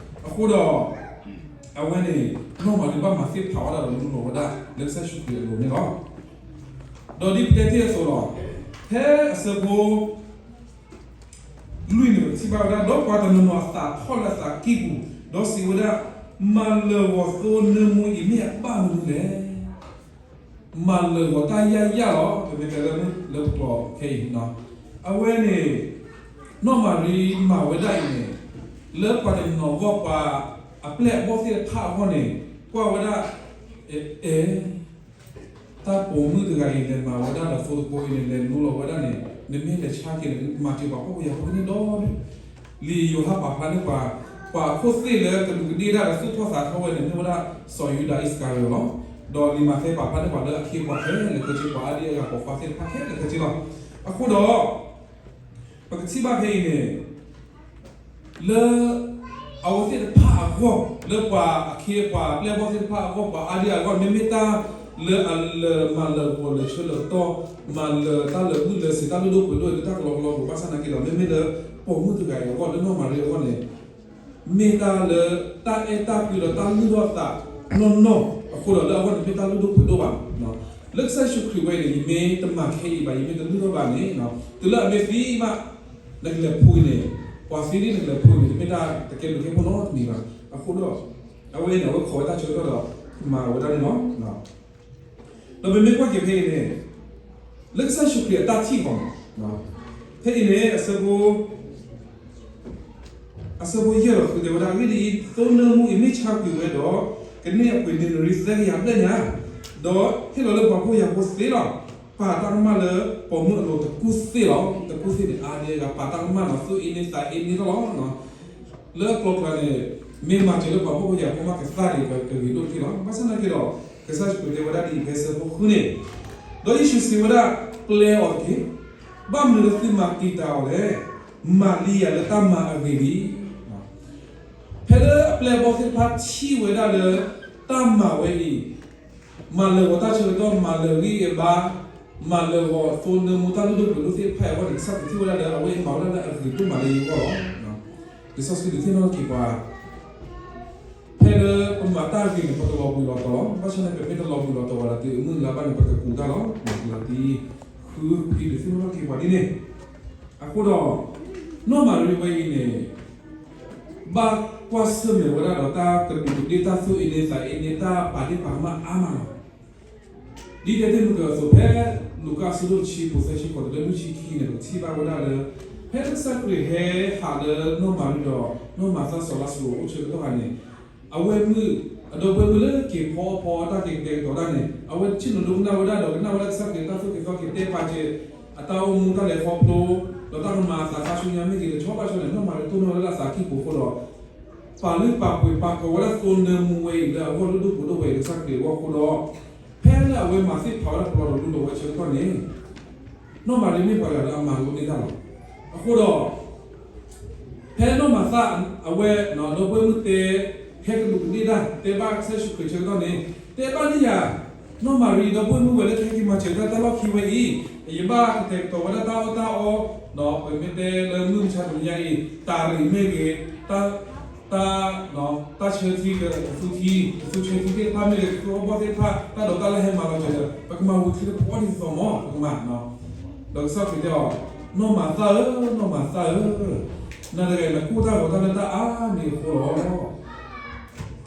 အဃိဒီး အဝဲန့ၣ် နီၢ်မၤရံဘၣ်မၤသ့ၣ်ဖးဝဲဒၣ်ဒီးလူလီၤဝဲဒၣ်လၢကစၢ်ယ့ၣ်ၡူးခရံာ်အလိၤန့ၣ်လီၤ. ဒီးဒ်ပတဲတ့ၢ်အသိးလီၤ, ဖဲအဆၢဖိ လွံၢ်န့ၣ် ပထံၣ်ဘၣ်ဝဲဒၣ် ဒီးပှၤတနီၤနီၤအသးထီၣ်လၢအသးကံၢ်ပူၤ, ဒီးစံးဝဲဒၣ်, မၤလၢာ်ဂီၤသိနၢမူအံၤမ့ၢ်အဘၣ်မနုၤလဲၣ်. မၤလၢာ်ဂီၤတၢ်ယၢ်ယၢ်လီၤ, ပမ့ၢ်တဲလၢ လၢပကျိာ်ခဲအံၤ, အဝဲန့ၣ် နီၢ်မၤရံမၤဝဲဒၣ်အံၤန့ၣ် လၢပှၤတနီၤနီၤအဂီၢ် ပှၤအပျဲၢ်အဘီၣ်သ့ၣ်တဖၣ်အဂီၢ်န့ၣ် ကွၢ်ဝဲဒၣ် အဲ အဲ တၢ်ပိာ်မုၣ်တဂၤအံၤ လဲၤမၤဝဲဒၣ်ဒီးသိတကိးအံၤန့ၣ် လဲၤနုာ်လီၤဝဲဒၣ်န့ၣ် နမ့ၢ်လဲၤဆါက့ၤန့ၣ် မၤစၢၤပှၤဖှီၣ်ဖိယာ်ဖိန့ၣ်ဒီး လံာ်ယိၤဟၣ်ပာ်ဖျါန့ၢ်ပှၤ ပှၤအခိၣ်သ့ၣ်လၢကဒူးကဒ့ၣ်တၢ်ဒီးသူၣ်ထီၣ်သးထီၣ်ဝဲန့ၣ် မ့ၢ်ဝဲဒၣ်စီၤယူဒၤအံၣ်စကၤရံၤလီၤ. ဒီးလံာ်မးသဲပာ်ဖျါန့ၢ်ပှၤလၢအခ့အပှၤခဲလၢာ်ခဲဆ့ ပှၤအါဒံအါဂၤ ပိာ်ခွါသ့ၣ်တဖၣ်ခဲလၢာ်ခဲဆ့လီၤ. အဃိဒီး ပကထံၣ်ဘၣ်ဖဲအံၤန့ၣ် လၢ အဝဲသ့ၣ်တဖၣ်အဂီၢ် လၢပှၤအခ့အပှၤ ပျဲၢ်ဘီၣ်သ့ၣ်တဖၣ်အဂီၢ် ပှၤအါဒံအါဂၤအဂီၢ် မ့မ့ၢ်တၢ်လၢအလၢာ်မၤလၢာ်ဂီၤလၢာ်ဆၢလၢာ်တီၢ် မၤလၢာ်တၢ်လၢာ်မုာ်လၢာ်ဆံး တၢ်လုၢ်ဒိၣ်ပှ့ၤဒိၣ်လၢတၢ်ကလီကလီပူၤ ဘၣ်ဆၣ်သနာ်က့ဒီး မ့မ့ၢ်လၢပိာ်မုၣ်တဂၤအံၤအဂီၢ် လၢနီၢ်မၤရံအဂီၢ်န့ၣ် မ့ၢ်တၢ်လၢတၢ်အဲၣ်တၢ်ကွံဒီးတၢ်လုၢ်ထီၣ်သးနီၢ်နီၢ်အဃိဒီး လၢအဂီၢ်န့ၣ်မ့ၢ်တၢ်လုၢ်ဒိၣ်ပှ့ၤဒိၣ်ဘၣ်. လၢကစၢ်ယ့ၣ်ၡူးခရံာ်ဝဲအံၤန့ၣ် ယမ့ၢ်တမၤခဲအံၤဘၣ် ယမ့ၢ်တလုၢ်ထီၣ်ဘၣ်န့ၣ် တုၤလၢအမ့ၢ်သံဘၣ် နကလဲၤဖှူအံၤန့ၣ် ပှၤသံဒ်နကလဲၤဖှူအံၤန့ၣ် တမ့ၢ်တၢ်တကဲဘျုးကဲဖှိၣ်နီတမံၤဘၣ်. အဃိဒီး အဝဲအံၤန့ၣ် အဝဲခိးဝဲတၢ်ဆၢကတီၢ်ဒီး မၤဝဲဒၣ်န့ၣ်လီၤ. ဒီးပမ့ၢ်ကွၢ်က့ၤဖဲအံၤန့ၣ် လၢကစၢ်ယ့ၣ်ၡူးခရံာ်အတၢ်ထံၣ်အဂီၢ်န့ၣ် ဖဲအံၤန့ၣ် အဆၢဖိ အဆၢဖိယဲၢ်လီၤ ဃုတဲဝဲဒၣ် အဂ့ၢ်ဒ်အံၤ, သိနၢမူအံၤမ့ၢ်ဆါကွံာ်ဝဲဒီး ကန့ၢ်အပှ့ၤန့ၣ်နရံသၢကယၤဘျဲၣ်ညါ, ဒီးဟ့ၣ်လီၤလၢပှၤဖှီၣ်ဖိယာ်ဖိသ့လီၤ. ပာ်တၢ်ကမၣ်လၢပိာ်မုၣ်အလိၤတကူၣ်သ့ၣ်လီၤ. တကူၣ်သ့ၣ်န့ၣ် အါဒံအါဂၤပာ်တၢ်ကမၣ်ဒီး သူၣ်အ့န့သးအ့န့ထီၣ်လီၤ. လၢအကျိၤကျါန့ၣ် မ့ၢ်မၤစၢၤလၢပှၤဖှီၣ်ဖိယာ်ဖိမးကသးဒံး ကဂ့ၤဒိၣ်တက့ၢ်လီၤ. ဘၣ်ဆၣ်သနာ်က့ဒီး ကစၢ်ယ့ၣ်ၡူးခရံာ်တဲဝဲဒၣ်ဒ်အံၤ ဖဲအဆၢဖိဃုန့ၣ်, ဒီးယ့ၣ်ၡူးစံးဝဲဒၣ်, ပျဲအီၤတက့ၢ်. ဘၣ်မနုၤလၢသုမၤတံာ်တာ်အီၤလဲၣ်. မၤလံယၤလၢတၢ်မၤအဂ့ၢ်လံ. ဖဲလၢအပျဲၢ်အဘီၣ်သ့ၣ်တဖၣ်ထံၣ်ဝဲဒၣ်လၢ တၢ်မၤဝဲအံၤ မၤလၢာ်ဂီၤတၢ်ဆၢကတီၢ် မၤလၢာ်ဂံၢ်အဘါ, မၤလၢာ်ဂီၤသိနၢမူတၢ်လုၢ်ဒိၣ်ပှ့ၤဒိၣ်သ့ၣ်တဖၣ်အံၤအဂီၢ်န့ၣ် ကစၢ်ခရံာ်ထံၣ်ဝဲဒၣ်လၢ အဝဲအံၤမၤဝဲဒၣ်လၢအဂ့ၤဒိၣ်မးလၢယဂီၢ်လီၤ. လံာ်စီဆှံဒုးသ့ၣ်နီၣ်ထီၣ်က့ၤပှၤ ဖဲလၢပမၤတၢ်ဂ့ၤန့ၣ် ပတလီၤဘှံးလီၤတီၤလီၤ. ဘၣ်ဆၣ်သနာ်က့ ပမ့ၢ်တလီၤဘှံးလီၤတီၤဘၣ်ဒီး တုၤအမုၢ်လါဘၣ်န့ၣ် ပကကူးတၢ်လီၤ. လံာ်ကလၤတံ ဃု ဃုဒုးသ့ၣ်နီၣ်ထီၣ်က့ၤပှၤဒ်န့ၣ်. အဃိဒီး နီၢ်မၤရံဝဲအံၤန့ၣ် ဘၣ်ကွၢ်ဆၢၣ်မဲာ်ဝဲဒၣ်ဒီးတၢ်ကဒူးကဒ့ၣ် တၢ်သူၣ်အ့န့သးအ့န့ တၢ်ပာ်ဒ့ၣ်ပာ်ကမၣ်အါမးလီၤ. ဒ်တဲတ့ၢ်မုၢ်ကၢအသိး ဖဲလူၤကၣ်အဆၢဒိၣ်တဆံ အခိၣ်သၢဆံဃိးတုၤလၢလွံၢ်ဆံခံန့ၣ် ပထံၣ်ဘၣ်ဝဲဒၣ်လၢ ဖဲကစၢ်ခရံာ်ဟဲဟးလၢနီၢ်မၤရံဒီး နီၢ်မၤသၤစီၤလါစရူးအအိၣ်ဆၢကတီၢ်ခါန့ၣ် အဝဲမုၣ် အဒီပုၢ်ဝဲၢ်မုၣ်လၢက့ၤဖီအီၣ်ဖီအီတၢ်က့ၤကတဲာ်ကတီၤတၢ်န့ၣ် အဝဲဆ့ၣ်နီၤဒိကနၣ်ဝဲဒၣ်ဒီး ကနၣ်ဝဲဒၣ်ကစၢ်ခရံာ်တၢ်သိၣ်က့ၤသီက့ၤတဲပာ်စၢၤ အတၢ်အိၣ်မူတၢ်လဲၤခီဖျိ ဒီးတၢ်ကမၤအသးခါဆူညါမ့ၢ်ဂ့ၤ တဆီဘၣ်ဆီန့ၣ် နီၢ်မၤရံတိၢ်နီၣ်ဝဲဒၣ်လၢအသးကံၢ်ပူၤအဃိဒီး ပာ်လုၢ်ပာ်ပှ့ၤပာ်ကီၤဝဲဒၣ်သိနၢမူဝဲအံၤလၢအဂီၢ်လုၢ်ဒိၣ်ပှ့ၤဒိၣ်ဝဲအံၤလၢကစၢ်ခရံာ်အဂီၢ်အဃိဒီး ဖဲလၢအဝဲမၤသ့ၣ်ဖးဝဲဒၣ်ပလီၢ်ဒီးလူလီၤဝဲဆၢကတီၢ်န့ၣ် နီၢ်မၤရံမ့ၢ်ပှၤတဂၤလၢအမၤလိန့ၢ်တၢ်လီၤ. အဃိဒီး ဖဲနီၢ်မၤသၤအဝဲ ဒီပုၢ်ဝဲၢ်မုၣ်တဲ ဟဲကဒူးကဒ့ၣ်တၢ် တဲဘၣ်ကစၢ်ယ့ၣ်ၡူးခရံာ်ဆၢကတီၢ်န့ၣ် တဲဘၣ်န့ၢ်ယၤ နီၢ်မၤရံ ဒီပုၢ်ဝဲၢ်မုၣ်ဝဲလၢခဲက့ၤမၤစၢၤတၢ်တၢ်လီၢ်ခံဝဲအံၤ ယဘၣ်ကတဲာ်ကတီၤဝဲဒၣ်တၢ်အီၣ်တၢ်အီ ဒီးပမ့ၢ်တဲလၢမုၢ်မဆါတနံၤညါအံၤ တၢ်ရံၣ်မ့ၢ်ဂ့ၤ တၢ် တၢ် တၢ်ဆၢထံကသူထံ ကသူဆၢထံသ့ၣ်တဖၣ်မ့ၢ်ဂ့ၤ ကသူအီၣ်ဘီၣ်သ့ၣ်တဖၣ် တၢ်ဒိးတၢ်လၢဟဲမၤလီၤစၢၤဒီး ပကမၤဝံၤချ့တဖီအီၣ်ဒ်သိးသိးမး ပကမၤ ဒီးကစၢ်ခရံာ်တဲအီၤ နီၢ်မၤသၤဧၢ, နီၢ်မၤသၤဧၢ, နၤတဂၤအံၤ နကူၣ်တၢ်ဂီၤတၢ်လၢတၢ်အါမံၤအဃိလီၤ.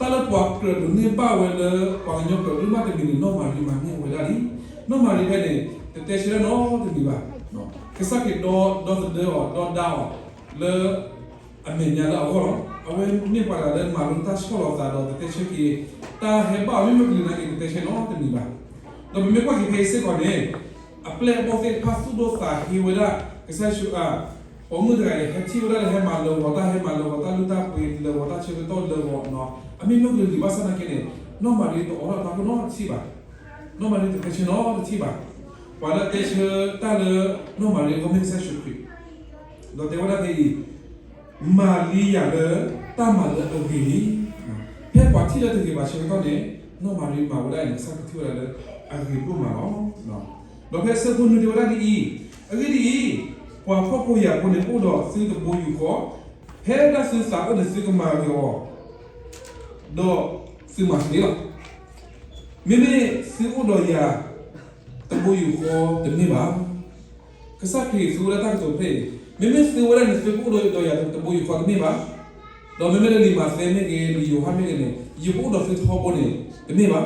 တၢ်လၢပှၤကြၢးဒိးန့ၢ်ဘၣ်ဝဲလၢ ပှၤကညီကြၢးဒိးန့ၢ်ဘၣ်တမံၤန့ၣ် နီၢ်မၤရံမၤန့ၢ်ဝဲဒၣ်လံ. နီၢ်မၤရံဖဲန့ၣ် တတဲဆၢတၢ်နီတမံၤဘၣ်. ကစၢ်ခရံာ်ဒီသဒၢအီၤ ဒီဒါအီၤ လၢ အမဲာ်ညါလၢအဂီၢ်လီၤ. အဝဲမ့ၢ်ပှၤတဂၤလၢမၤလိတၢ်ဆီၣ်လီၤသးဒီး တတဲဆၢက့ၤ တၢ်ဟဲဘၣ်အီၤမ့ၢ်မုၢ်ကလံၤနာ်က့ၤ တတဲဆၢနီတမံၤဘၣ်. ဒီးပမ့ၢ်ကွၢ်က့ၤဖဲအံၤစ့ၢ်ကီးန့ၣ် အပျဲၢ်အဘီၣ်သ့ၣ်တဖၣ်သူၣ်ဒိၣ်သးဟ့ဝဲဒၣ် ကစၢ်ယ့ၣ်ၡူးအ ပိာ်မုၣ်တဂၤအံၤ ဟဲထံၣ်ဝဲဒၣ်လၢဟဲမၤလၢာ်ဂီၤတၢ် ဟဲမၤလၢာ်ဂီၤတၢ်လုၢ်တၢ်ပှ့ၤ လၢာ်ဂီၤတၢ်ဆၢကတီၢ်လၢာ်ဂီၤ အမ့ၢ်မုၢ်ကလံၤဘၣ်ဆၣ်သနာ်က့န့ၣ် နီၢ်မၤရံတအိးထီၣ်တၢ်ဖိနီတထံၣ်ဘၣ်. နီၢ်မၤရံတတဲဆၢနီတထံၣ်ဘၣ်. ပှၤလၢအတဲဆၢတၢ်လၢ နီၢ်မၤရံအဂီၢ်မ့ၢ်ကစၢ်ယ့ၣ်ၡူးခရံာ် ဒီးတဲဝဲဒၣ်ဖဲအံၤ မၤလံယၤလၢတၢ်မၤလၢအဂ့ၤလံ. ဖဲပှၤထံၣ်လၢတဂ့ၤဘၣ်ဆၢကတီၢ်န့ၣ် နီၢ်မၤရံမၤဝဲဒၣ်အံၤန့ၣ် ကစၢ်ခရံာ်ထံၣ်ဝဲဒၣ်လၢအဂ့ၤဒိၣ်မးလီၤ. ဒီးဖဲအဆၢဖိနွံတဲဝဲဒၣ်ဒ်အံၤ, အဂ့ၢ်ဒ်အံၤ, ပှၤဖှီၣ်ဖိယာ်ဖိန့ၣ် အိၣ်ဒီးသုတဘိယူၢ်ဃီ, ဖဲဒၣ်သုသးအိၣ်န့ၣ် သုကမၤဂ့ၤအီၤ, ဒီးသုမၤသ့လီၤ. မ့မ့ၢ်သုအိၣ်ဒီးယၤတဘိယူၢ်ဃီတမ့ၢ်ဘၣ်. ကစၢ်ခရံာ်သူဝဲဒၣ်တၢ်ကတိၤဖဲအံၤ, မ့မ့ၢ်သုဝဲဒၣ်န့ၣ် သုကအိၣ်ဒီးယၤတဘိယူၢ်ဃီတမ့ၢ်ဘၣ်. ဒီးမ့မ့ၢ်လၢလံာ်မးသဲမ့ၢ်ဂ့ၤ, လံာ်ယိၤဟၣ်မ့ၢ်ဂ့ၤန့ၣ် ယကအိၣ်ဒီးသုထီဘိန့ၣ် တမ့ၢ်ဘၣ်.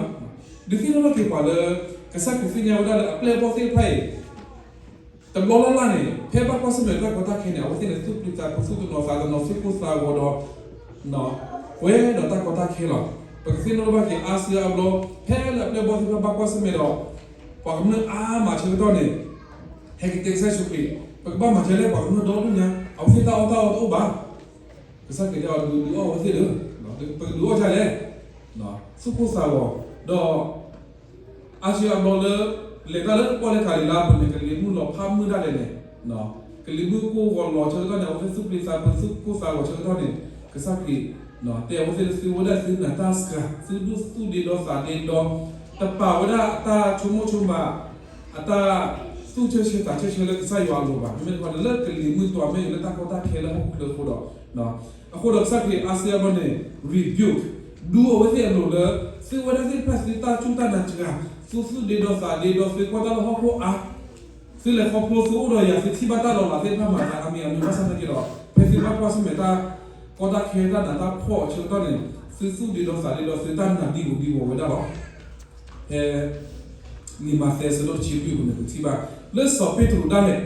ဒုးသ့ၣ်နီၣ်ထီၣ်က့ၤပှၤလၢ ကစၢ်ခရံာ်သ့ၣ်ညါဝဲဒၣ်လၢအပျဲၢ်အဘီၣ်သ့ၣ်တဖၣ်အံၤ တဘျီလၢ်လၢ်န့ၣ် ဖဲဘၣ်ကွၢ်ဆၢၣ်မဲာ်တၢ်ကီတၢ်ခဲန့ၣ် အဝဲသ့ၣ်န့ၣ် သူၣ်ပျံၤသးဖုး သူၣ်တနီၤသးတနီၤ သူၣ်ကိၢ်သးဂီၤဒီး ပှဲၤဒီးတၢ်ကီတၢ်ခဲလီၤ. ပကသ့ၣ်နီၣ်ထီၣ်ဘၣ်က့ၤ အါစုအါဘျီ ဖဲလၢအပျဲၢ်အဘီၣ်သ့ၣ်တဖၣ်ဘၣ်ကွၢ်ဆၢၣ်မဲာ်ဒီး ပှၤကမျၢၢ်အါမးဆၢကတီၢ်န့ၣ် ဟဲက့ၤတဲကစၢ်ယ့ၣ်ၡူးခရံာ်, ပကဘၣ်မၤဒ်လဲၣ် ပှၤကမျၢၢ်ဒီဒူၣ်ညါ အဝဲသ့ၣ်တၢ်အီၣ်တၢ်အီတအိၣ်ဘၣ်. ကစၢ်ခရံာ်တဲအီၤ ဒုးအီၣ်အဝဲသ့ၣ်ဒီး ပကဒုးအီၣ်ဒ်လဲၣ်, သူၣ်ကိၢ်သးဂီၤဒီး အါစုအါဘျီလၢ လဲၤတၢ်လၢပီၣ်လဲၣ်ကၤလံၤလါအပူၤန့ၣ် ကလံၤမုၢ်လီၤဖးမုၢ်ဒၣ်လဲာ်န့ၣ်, ကလံၤမုၢ်ကိၢ်ဂီၤလီၤဆၢကတီၢ်န့ၣ် အဝဲသ့ၣ်သူၣ်ပျံၤသးဖုး သူၣ်ကိၢ်သးဂီၤဆၢကတီၢ်န့ၣ် ကစၢ်ခရံာ် တဲအဝဲသ့ၣ်လၢသုဝဲဒၣ်သုနၤတၢ်စှၤ သုဒိၣ်သူၣ်ဒ့ဒီသးဒ့ဒီ တပာ်ဝဲဒၣ်အတၢ်ဆိကမိၣ်ဆိကမး အတၢ်သူၣ်ဆၢဆၢသးဆၢဆၢလၢကစၢ်ယွၤအလိၤဘၣ်. မ့မ့ၢ်တခီန့ၣ် လၢကလံၤမုၢ်တွၤမ့ၢ်ဂ့ၤ လၢတၢ်ကီတၢ်ခဲလၢဟီၣ်ခိၣ်ချၢအဃိဒီး, အဃိဒီးကစၢ်ခရံာ်အါစုအါဘျီန့ၣ် rebuke ဒူအဝဲသ့ၣ်အလိၤလၢ သုဝဲဒၣ်သ့ၣ်တဖၣ်သုတၢ်စူၢ်တၢ်နာ်စှၤ, သုသူၣ်ဒ့ဒီသးဒ့ဒီ သုကွၢ်တၢ်လၢဟီၣ်ခိၣ်အါ, သုလဲၤခီဖျိသုအိၣ်ဒီးယၤ သုထံၣ်ဘၣ်တၢ်လီၤလးသ့ၣ်တဖၣ်မၤသးအါမံၤအါမံၤ ဘၣ်ဆၣ်သနာ်က့ဒီး ဖဲသုဘၣ်ကွၢ်ဆၢၣ်မဲာ်တၢ်ကီတၢ်ခဲတၢ်နးတၢ်ဖှီၣ်အဆၢကတီၢ်န့ၣ် သုသူၣ်ဒ့ဒီသးဒ့ဒီ သုတၢ်နာ်ဒံဝီၤဒံဝီၤဝဲဒၣ်လီၤ. ဖဲ လံာ်မးသဲအဆၢဒိၣ်တဆံလွံၢ်အပူၤန့ၣ် ပထံၣ်ဘၣ် လၢစီၤပ့းတရူးဒၣ်လဲာ်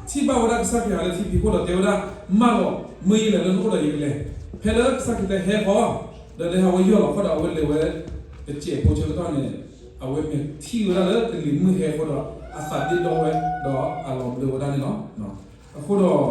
ထံၣ်ဘၣ်ဝဲဒၣ်ကစၢ်ခရံာ်ဟဲလၢထံဖံးခိၣ်ဒီးတဲဝဲဒၣ်, မၢလီၤ, မၢယလဲၤလၢနအိၣ်ဒီးယကလဲၤ. ဖဲလၢကစၢ်ခရံာ်တဲဟဲဃီ ဒီးလဲၤဟးဝဲယီၢ်လီၤခီဒီး အဝဲလဲၤဝဲတစဲးဖိဆၢကတီၢ်န့ၣ် အဝဲမ့ၢ်ထံၣ်ဝဲဒၣ်လၢကလံၤမုၢ်ဟဲဃီဒီး အသးဒ့ဒီဝဲ ဒီးအလီၤဘျၢဝဲဒၣ်န့ၣ်လီၤ. အဃိဒီး ဒုးသ့ၣ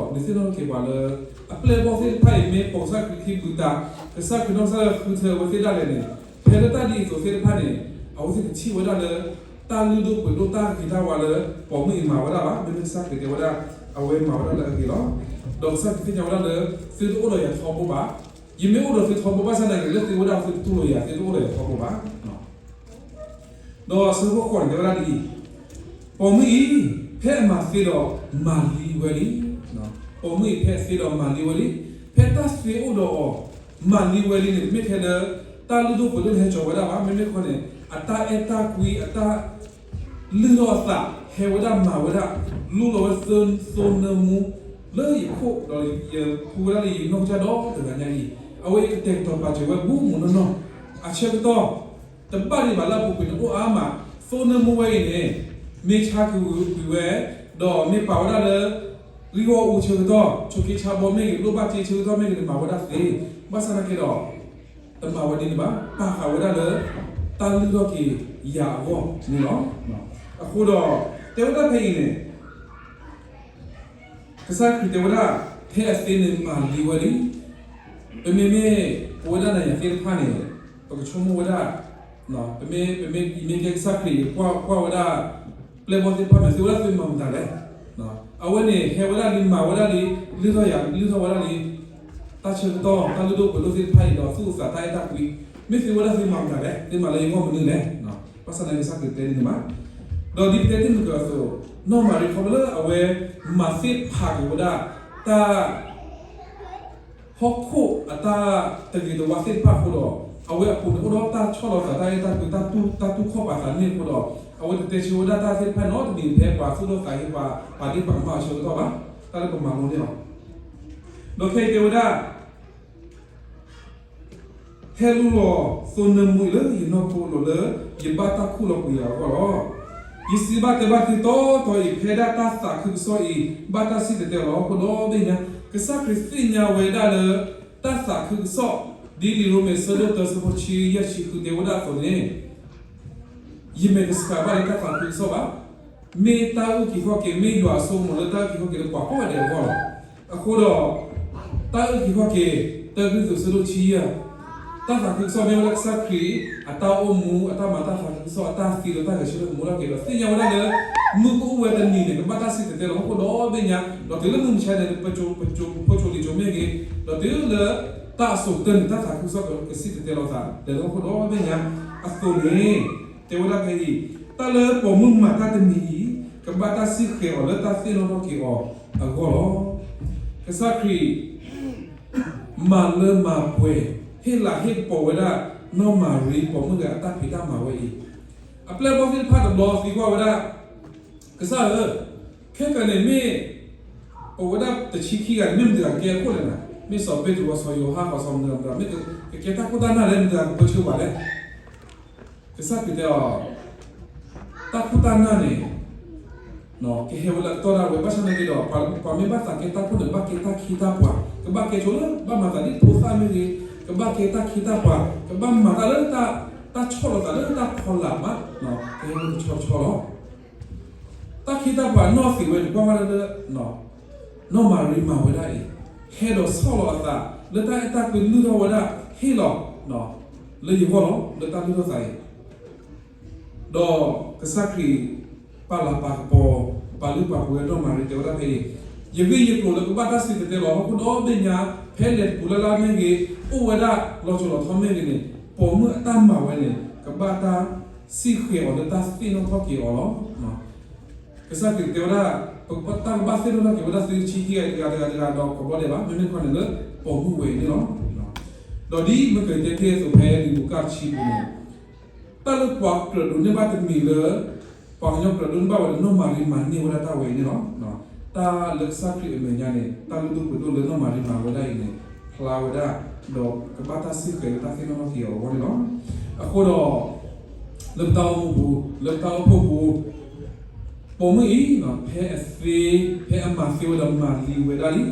်နီၣ်ထီၣ်က့ၤပှၤလၢ အပျဲၢ်အဘီၣ်သ့ၣ်တဖၣ်အံၤ မ့ၢ်ပိာ်ကစၢ်ခရံာ်ခံဘုးတၢ်, ကစၢ်ခရံာ်နီၢ်ကစၢ်ဒၣ်ဃုထၢအဝဲသ့ၣ်ဒၣ်လဲာ်န့ၣ် ဖဲလၢတၢ်ဒ်အံၤအသိးသ့ၣ်တဖၣ်န့ၣ် အဝဲသ့ၣ်တထံၣ်ဝဲဒၣ်လၢ တၢ်လုၢ်ဒိၣ်ပှ့ၤဒိၣ်တၢ်ဂ့ၤတၢ်ဝါလၢ ပိာ်မုၣ်အံၤမၤဝဲဒၣ်ဘၣ်. မ့မ့ၢ်ကစၢ်ခရံာ်တဲဝဲဒၣ် အဝဲမၤဝဲဒၣ်လၢအဂ့ၤလီၤ. ဒီးကစၢ်ခရံာ်သ့ၣ်ညါဝဲဒၣ်လၢ သုတအိၣ်ဒီးယၤထီဘိဘၣ်. ယမ့ၢ်အိၣ်ဒီးသုထီဘိဘၣ်ဆၣ်သနာ်က့ လၢသုဝဲဒၣ်သုတတူၢ်လိာ်ယၤ သုတအိၣ်ဒီးယၤထီဘိဘၣ်. ဒီးဆၢဖိဃိးန့ၣ် တဲဝဲဒၣ်ဒ်အံၤ, ပိာ်မုၣ်အံၤ ဖဲအမၤသ့ဒီးမၤလံဝဲလံ. ပိာ်မုၣ်အံၤဖဲအသ့ဒီးမၤလံဝဲလံ. ဖဲတၢ်သ့အိၣ်ဒီးအီၤ မၤလံဝဲလံန့ၣ် တမ့ၢ်ထဲလၢ တၢ်လုၢ်ဒိၣ်ပှ့ၤဒိၣ်န့ၣ်ဟဲကၠီၤဝဲဒၣ်ဘၣ်. မ့မ့ၢ်တခီန့ၣ် အတၢ်အဲၣ်တၢ်ကွံ အတၢ် လုၢ်ထီၣ်အသး ဟဲဝဲဒၣ်မၤဝဲဒၣ် လူလီၤဝဲသိနၢမူ လၢယခိၣ်ဒီးယဖူဝဲဒၣ်လၢယနီၢ်ကစၢ်ဒီတဂၤညါအံၤ, အဝဲအံၤကတဲာ်ကတီၤပာ်စၢၤဝဲဘူးမုၢ်နီၢ်နီၢ် အဆၢကတီၢ် တဘၣ်ဒံးဘၣ်လၢအပူၤကွံာ်န့ၣ်အိၣ်အါမး, သိနၢမူဝဲအံၤန့ၣ် မ့ၢ်ဆါကွံာ်ဝဲ ဒီးမ့ၢ်ပာ်ဝဲဒၣ်လၢ ဂံၢ်ဂီၢ်အူဆၢကတီၢ် ဆိးက့ဆါဘီမ့ၢ်ဂ့ၤ လိၣ်ဘၣ်စ့ဆၢကတီၢ်မ့ၢ်ဂ့ၤန့ၣ် မၤဝဲဒၣ်သ့, ဘၣ်ဆၣ်သနာ်က့ဒီး တမၤဝဲဒ်န့ၣ်ဘၣ်, ပာ်ဃာ်ဝဲဒၣ်လၢ တၢ်လုၢ်ထီၣ်က့ၤယၤအဂီၢ်န့ၣ်လီၤ. အဃိဒီး တဲဝဲဒၣ်ဖဲအံၤန့ၣ် ကစၢ်ခရံာ်တဲဝဲဒၣ် ဖဲအသ့န့ၣ်မၤလံဝဲလံ. ပမ့မ့ၢ်ပဝဲဒၣ်နၤယၤသ့ၣ်တဖၣ်န့ၣ် ပကဆိကမိၣ်ဝဲဒၣ် ပမ့မ့ၢ် ပမ့ၢ်ကဲကစၢ်ခရံာ် ကွၢ်ဝဲဒၣ် ပျဲၢ်ဘီၣ်သ့ၣ်တဖၣ်န့ၣ် သုဝဲဒၣ်သုမၤမတၤလဲၣ်. အဝဲန့ၣ် ဟဲဝဲဒၣ်လံ မၤဝဲဒၣ်လံ လုၢ်ထီၣ်ယၤ လုၢ်ထီၣ်ဝဲဒၣ်လံ တၢ်ဆၢကတီၢ် တၢ်လုၢ်ဒိၣ်ပှ့ၤဒိၣ်သ့ၣ်တဖၣ်အံၤဒီး သူၣ်အသးတၢ်အဲၣ်တၢ်ကွံ, မ့ၢ်သုဝဲဒၣ်သုမၤမတၤလဲၣ်, သုမၤလၢယဂီၢ်မနုၤလဲၣ်. ဘၣ်ဆၣ်သနာ်က့ ကစၢ်ခရံာ်တဲဒ်န့ၣ်ဘၣ်. ဒီးဒ်ပတဲတ့ၢ်မုၢ်ကၢအသိး, နီၢ်မၤရံခီဖျိလၢအဝဲ မၤသ့ၣ်ဖးက့ၤဝဲဒၣ် တၢ် ဟီၣ်ခိၣ်အတၢ်တဂ့ၤတဝါသ့ၣ်တဖၣ်အဃိဒီး, အဝဲအပူၤန့ၣ်အိၣ်ဒီးတၢ်ဆီၣ်လီၤသးတၢ်အဲၣ်တၢ်ကွံ တၢ်တူၢ်ခီၣ်ပာ်သးန့ၣ်အဃိဒီး, အဝဲတတဲဆၢဝဲဒၣ်တၢ်သ့ၣ်တဖၣ်နီတမံၤဖဲပှၤသူၣ်ထီၣ်သးဟ့ ပှၤဒ့ပှၤကမၣ်အဆၢကတီၢ်ဘၣ်, တၢ်လၢပမၤလိန့ၢ်အီၤ. ဒီးခဲအံၤတဲဝဲဒၣ် ဟဲလူလီၤသိနၢမူအံၤလၢယနီၢ်ခိအလိၤလၢ ယဘၣ်တၢ်ခူၣ်လီၤကွံာ်ယၤအဂီၢ်လီၤ. ယစံးဘၣ်တဲဘၣ်သုတီတီအံၤ ဖဲဒၣ်တၢ်သးခုကစီၣ်အံၤ ဘၣ်တၢ်စံၣ်တဲၤတဲလီၤ. အဃိဒီးဘ့ၣ်ညါ ကစၢ်ခရံာ်သ့ၣ်ညါဝဲဒၣ်လၢ တၢ်သးခုကစီၣ် ဒ်လံာ်ရိမ့ၤအဆၢဒိၣ်တၢအဆၢဖိတဆံယဲၢ်ဆံဃုတဲဝဲဒၣ်အသိးန့ၣ် ယမဲာ်တဆှးဘၣ်လၢတၢ်သးခုကစီၣ်ဘၣ်. မ့ၢ်တၢ်အုၣ်က့ၤခီၣ်က့ၤ မ့ၢ်ယွၤအစိကမီၤလၢတၢ်အုၣ်က့ၤခီၣ်က့ၤလၢပှၤကိးဂၤဒဲးအဂီၢ်လီၤ. အဃိဒီး တၢ်အုၣ်က့ၤခီၣ်က့ၤ တၢ်ကရံၣ်သူးအဆၢဒိၣ်တဆံယဲၢ် တၢ်သးခုကစီၣ်မ့ၢ်ဝဲဒၣ်ကစၢ်ခရံာ် အတၢ်အိၣ်မူ အတၢ်မၤတၢ်သးခုကစီၣ် အတၢ်သံဒီးတၢ်ဂဲၤဆၢထၢၣ်ကမူထီၣ်က့ၤဒီး သ့ၣ်ညါဝဲဒၣ်လၢ မုၢ်ကအိၣ်ဝဲတနံၤန့ၣ် ကဘၣ်တၢ်စံၣ်တဲၤတဲလီၤ. အဃိဒီးဘ့ၣ်ညါ ဒီးတုၤလၢမုၢ်မဆါန့ၣ် ပစိၤ ပစိၤ ပဖိစိၤလံၤစိၤမ့ၢ်ဂ့ၤ ဒီးတုၤလၢ တၢ်အစိၤကတၢၢ်န့ၣ် တၢ်သးခုကစီၣ်ကစံၣ်တဲၤတဲလီၤသး ဒီးလၢဟီၣ်ခိၣ်ဒီဘ့ၣ်ညါအသိးန့ၣ် တဲဝဲဒၣ်ဖဲအံၤ တၢ်လၢပိာ်မုၣ်မၤတၢ်တမံၤအံၤ ကဘၣ်တၢ်စံၣ်ဃဲၤအီၤလၢတၢ်သ့ၣ်နီၣ်ထီၣ်က့ၤအီၤအဂီၢ်လီၤ. ကစၢ်ခရံာ် မၤလၢမၤပှဲၤ ဟ့ၣ်လၤဟ့ၣ်ကပီၤဝဲဒၣ် နီၢ်မၤရံပိာ်မုၣ်တဂၤအတၢ်ဖံးတၢ်မၤဝဲအံၤ, အပျဲၢ်အဘီၣ်သ့ၣ်တဖၣ်တဘျီသံကွၢ်ဝဲဒၣ်, ကစၢ်ဧၢ, ခဲကနံၣ်န့ၣ်မ့ၢ် ပဝဲဒၣ်တဆံခံဂၤန့ၣ် မ့ၢ်မတၤတဂၤကကဲအခိၣ်လဲၣ်နၤ, မ့ၢ်စီၤပ့းတရူး စီၤယိၤဟၣ် စီၤမတၤမတၤ မ့ၢ်ကကဲတၢ်ခိၣ်တၢ်နၢ်လဲၣ် မတၤတဂၤကပၢဆှၢပှၤလဲၣ်. ကစၢ်ခရံာ်တဲအီၤ, တၢ်ခိၣ်တၢ်နၢ်န့ၣ် ကဟဲဝဲလၢအကတီၢ်ဒၣ်ဝဲ ဘၣ်ဆၣ်သနာ်က့ဒီး ပှၤမ့ၢ်ဘၣ်သးကဲတၢ်ခိၣ်န့ၣ် ဘၣ်ကဲတၢ်ခ့တၢ်ပှၤ, ကဘၣ်ကဲဆိလၢ ဘၣ်မၤသးဒ်ဖိသၣ်မ့ၢ်ဂ့ၤ, ကဘၣ်ကဲတၢ်ခ့တၢ်ပှၤ, ကဘၣ်မၤတၢ်လၢ တၢ်ဆီၣ်လီၤသးလၢတၢ်ဖီလာ်မး, ကဟဲဝဲတဆီတဆီလီၤ. တၢ်ခ့တၢ်ပှၤနီၢ်သံးဝဲန့ၣ် ကွၢ်ဝဲဒၣ်လၢ နီၢ်မၤရံမၤဝဲဒၣ်အံၤ, ဟဲဒီးဆီၣ်လီၤအသး လၢတၢ်အဲၣ်တၢ်ကွံလုၢ်ထီၣ်ဝဲဒၣ် ဟ့ၣ်လီၤ လၢယဂီၢ်လီၤ လၢတၢ်လုၢ်ထီၣ်သးအံၤ, ဒီးကစၢ်ခရံာ် ပာ်လၤပာ်ကပီၤ ပာ်လုၢ်ပာ်ပှ့ၤဝဲနီၢ်မၤရံ တဲဝဲဒၣ်ဖဲအံၤ, ယဂ့ၢ်ယကျိၤလၢကဘၣ်တၢ်စံၣ်တဲၤတဲလီၤ ဟီၣ်ခိၣ်ဒီဘ့ၣ်ညါ ဖဲလဲၤတပူၤလၢ်လၢ်မ့ၢ်ဂ့ၤ, အိၣ်ဝဲဒၣ်လီၤစိၤလီၤထီမ့ၢ်ဂ့ၤန့ၣ်, ပိာ်မုၣ်အတၢ်မၤဝဲန့ၣ် ကဘၣ်တၢ်စံၣ်ဃဲၤအီၤလၢတၢ်သ့ၣ်နီၣ်ထီၣ်က့ၤအီၤလီၤ. ကစၢ်ခရံာ်တဲဝဲဒၣ်, တၢ်ကဘၣ်သ့ၣ်နီၣ်ထီၣ်က့ၤဝဲဒၣ် သုတဆံခံဂၤ တဂၤတဂၤတဂၤဒီးကဘီဒဲးဘၣ်, မ့မ့ၢ်တခီန့ၣ်လၢ ပိာ်မုၣ်ဝဲအံၤန့ၣ်လီၤ. ဒီးဒ်မ့ၢ်ကတဲတ့ၢ်အသိးဖဲလံာ်လူၤကၣ်တဆံပူၤန့ၣ်, တၢ်လၢပှၤကြၢးဒိးန့ၢ်ဘၣ်တမံၤလၢ ပှၤကညီကြၢးဒိးန့ၢ်ဘၣ်ဝဲဒီးနီၢ်မၤရံမၤန့ၢ်ဝဲဒၣ်တၢ်ဝဲအံၤန့ၣ်လီၤ. တၢ်လၢကစၢ်ခရံာ်အမဲာ်ညါန့ၣ် တၢ်လုၢ်ဒိၣ်ပှ့ၤဒိၣ်လၢနီၢ်မၤရံမၤဝဲဒၣ်အံၤန့ၣ် ဖျါဝဲဒၣ် ဒီးကဘၣ်တၢ်စံၣ်ဃဲၤလၢတၢ်သ့ၣ်နီၣ်ထီၣ်က့ၤအီၤအဂီၢ်န့ၣ်လီၤ. အဃိဒီး လၢပတၢ်အိၣ်မူပူၤ လၢပတၢ်အိၣ်ဖှိၣ်ပူၤ ပိာ်မုၣ်အံၤ ဖဲအသ့ ဖဲအမၤသ့ဝဲဒီးမၤလံဝဲဒၣ်လံ,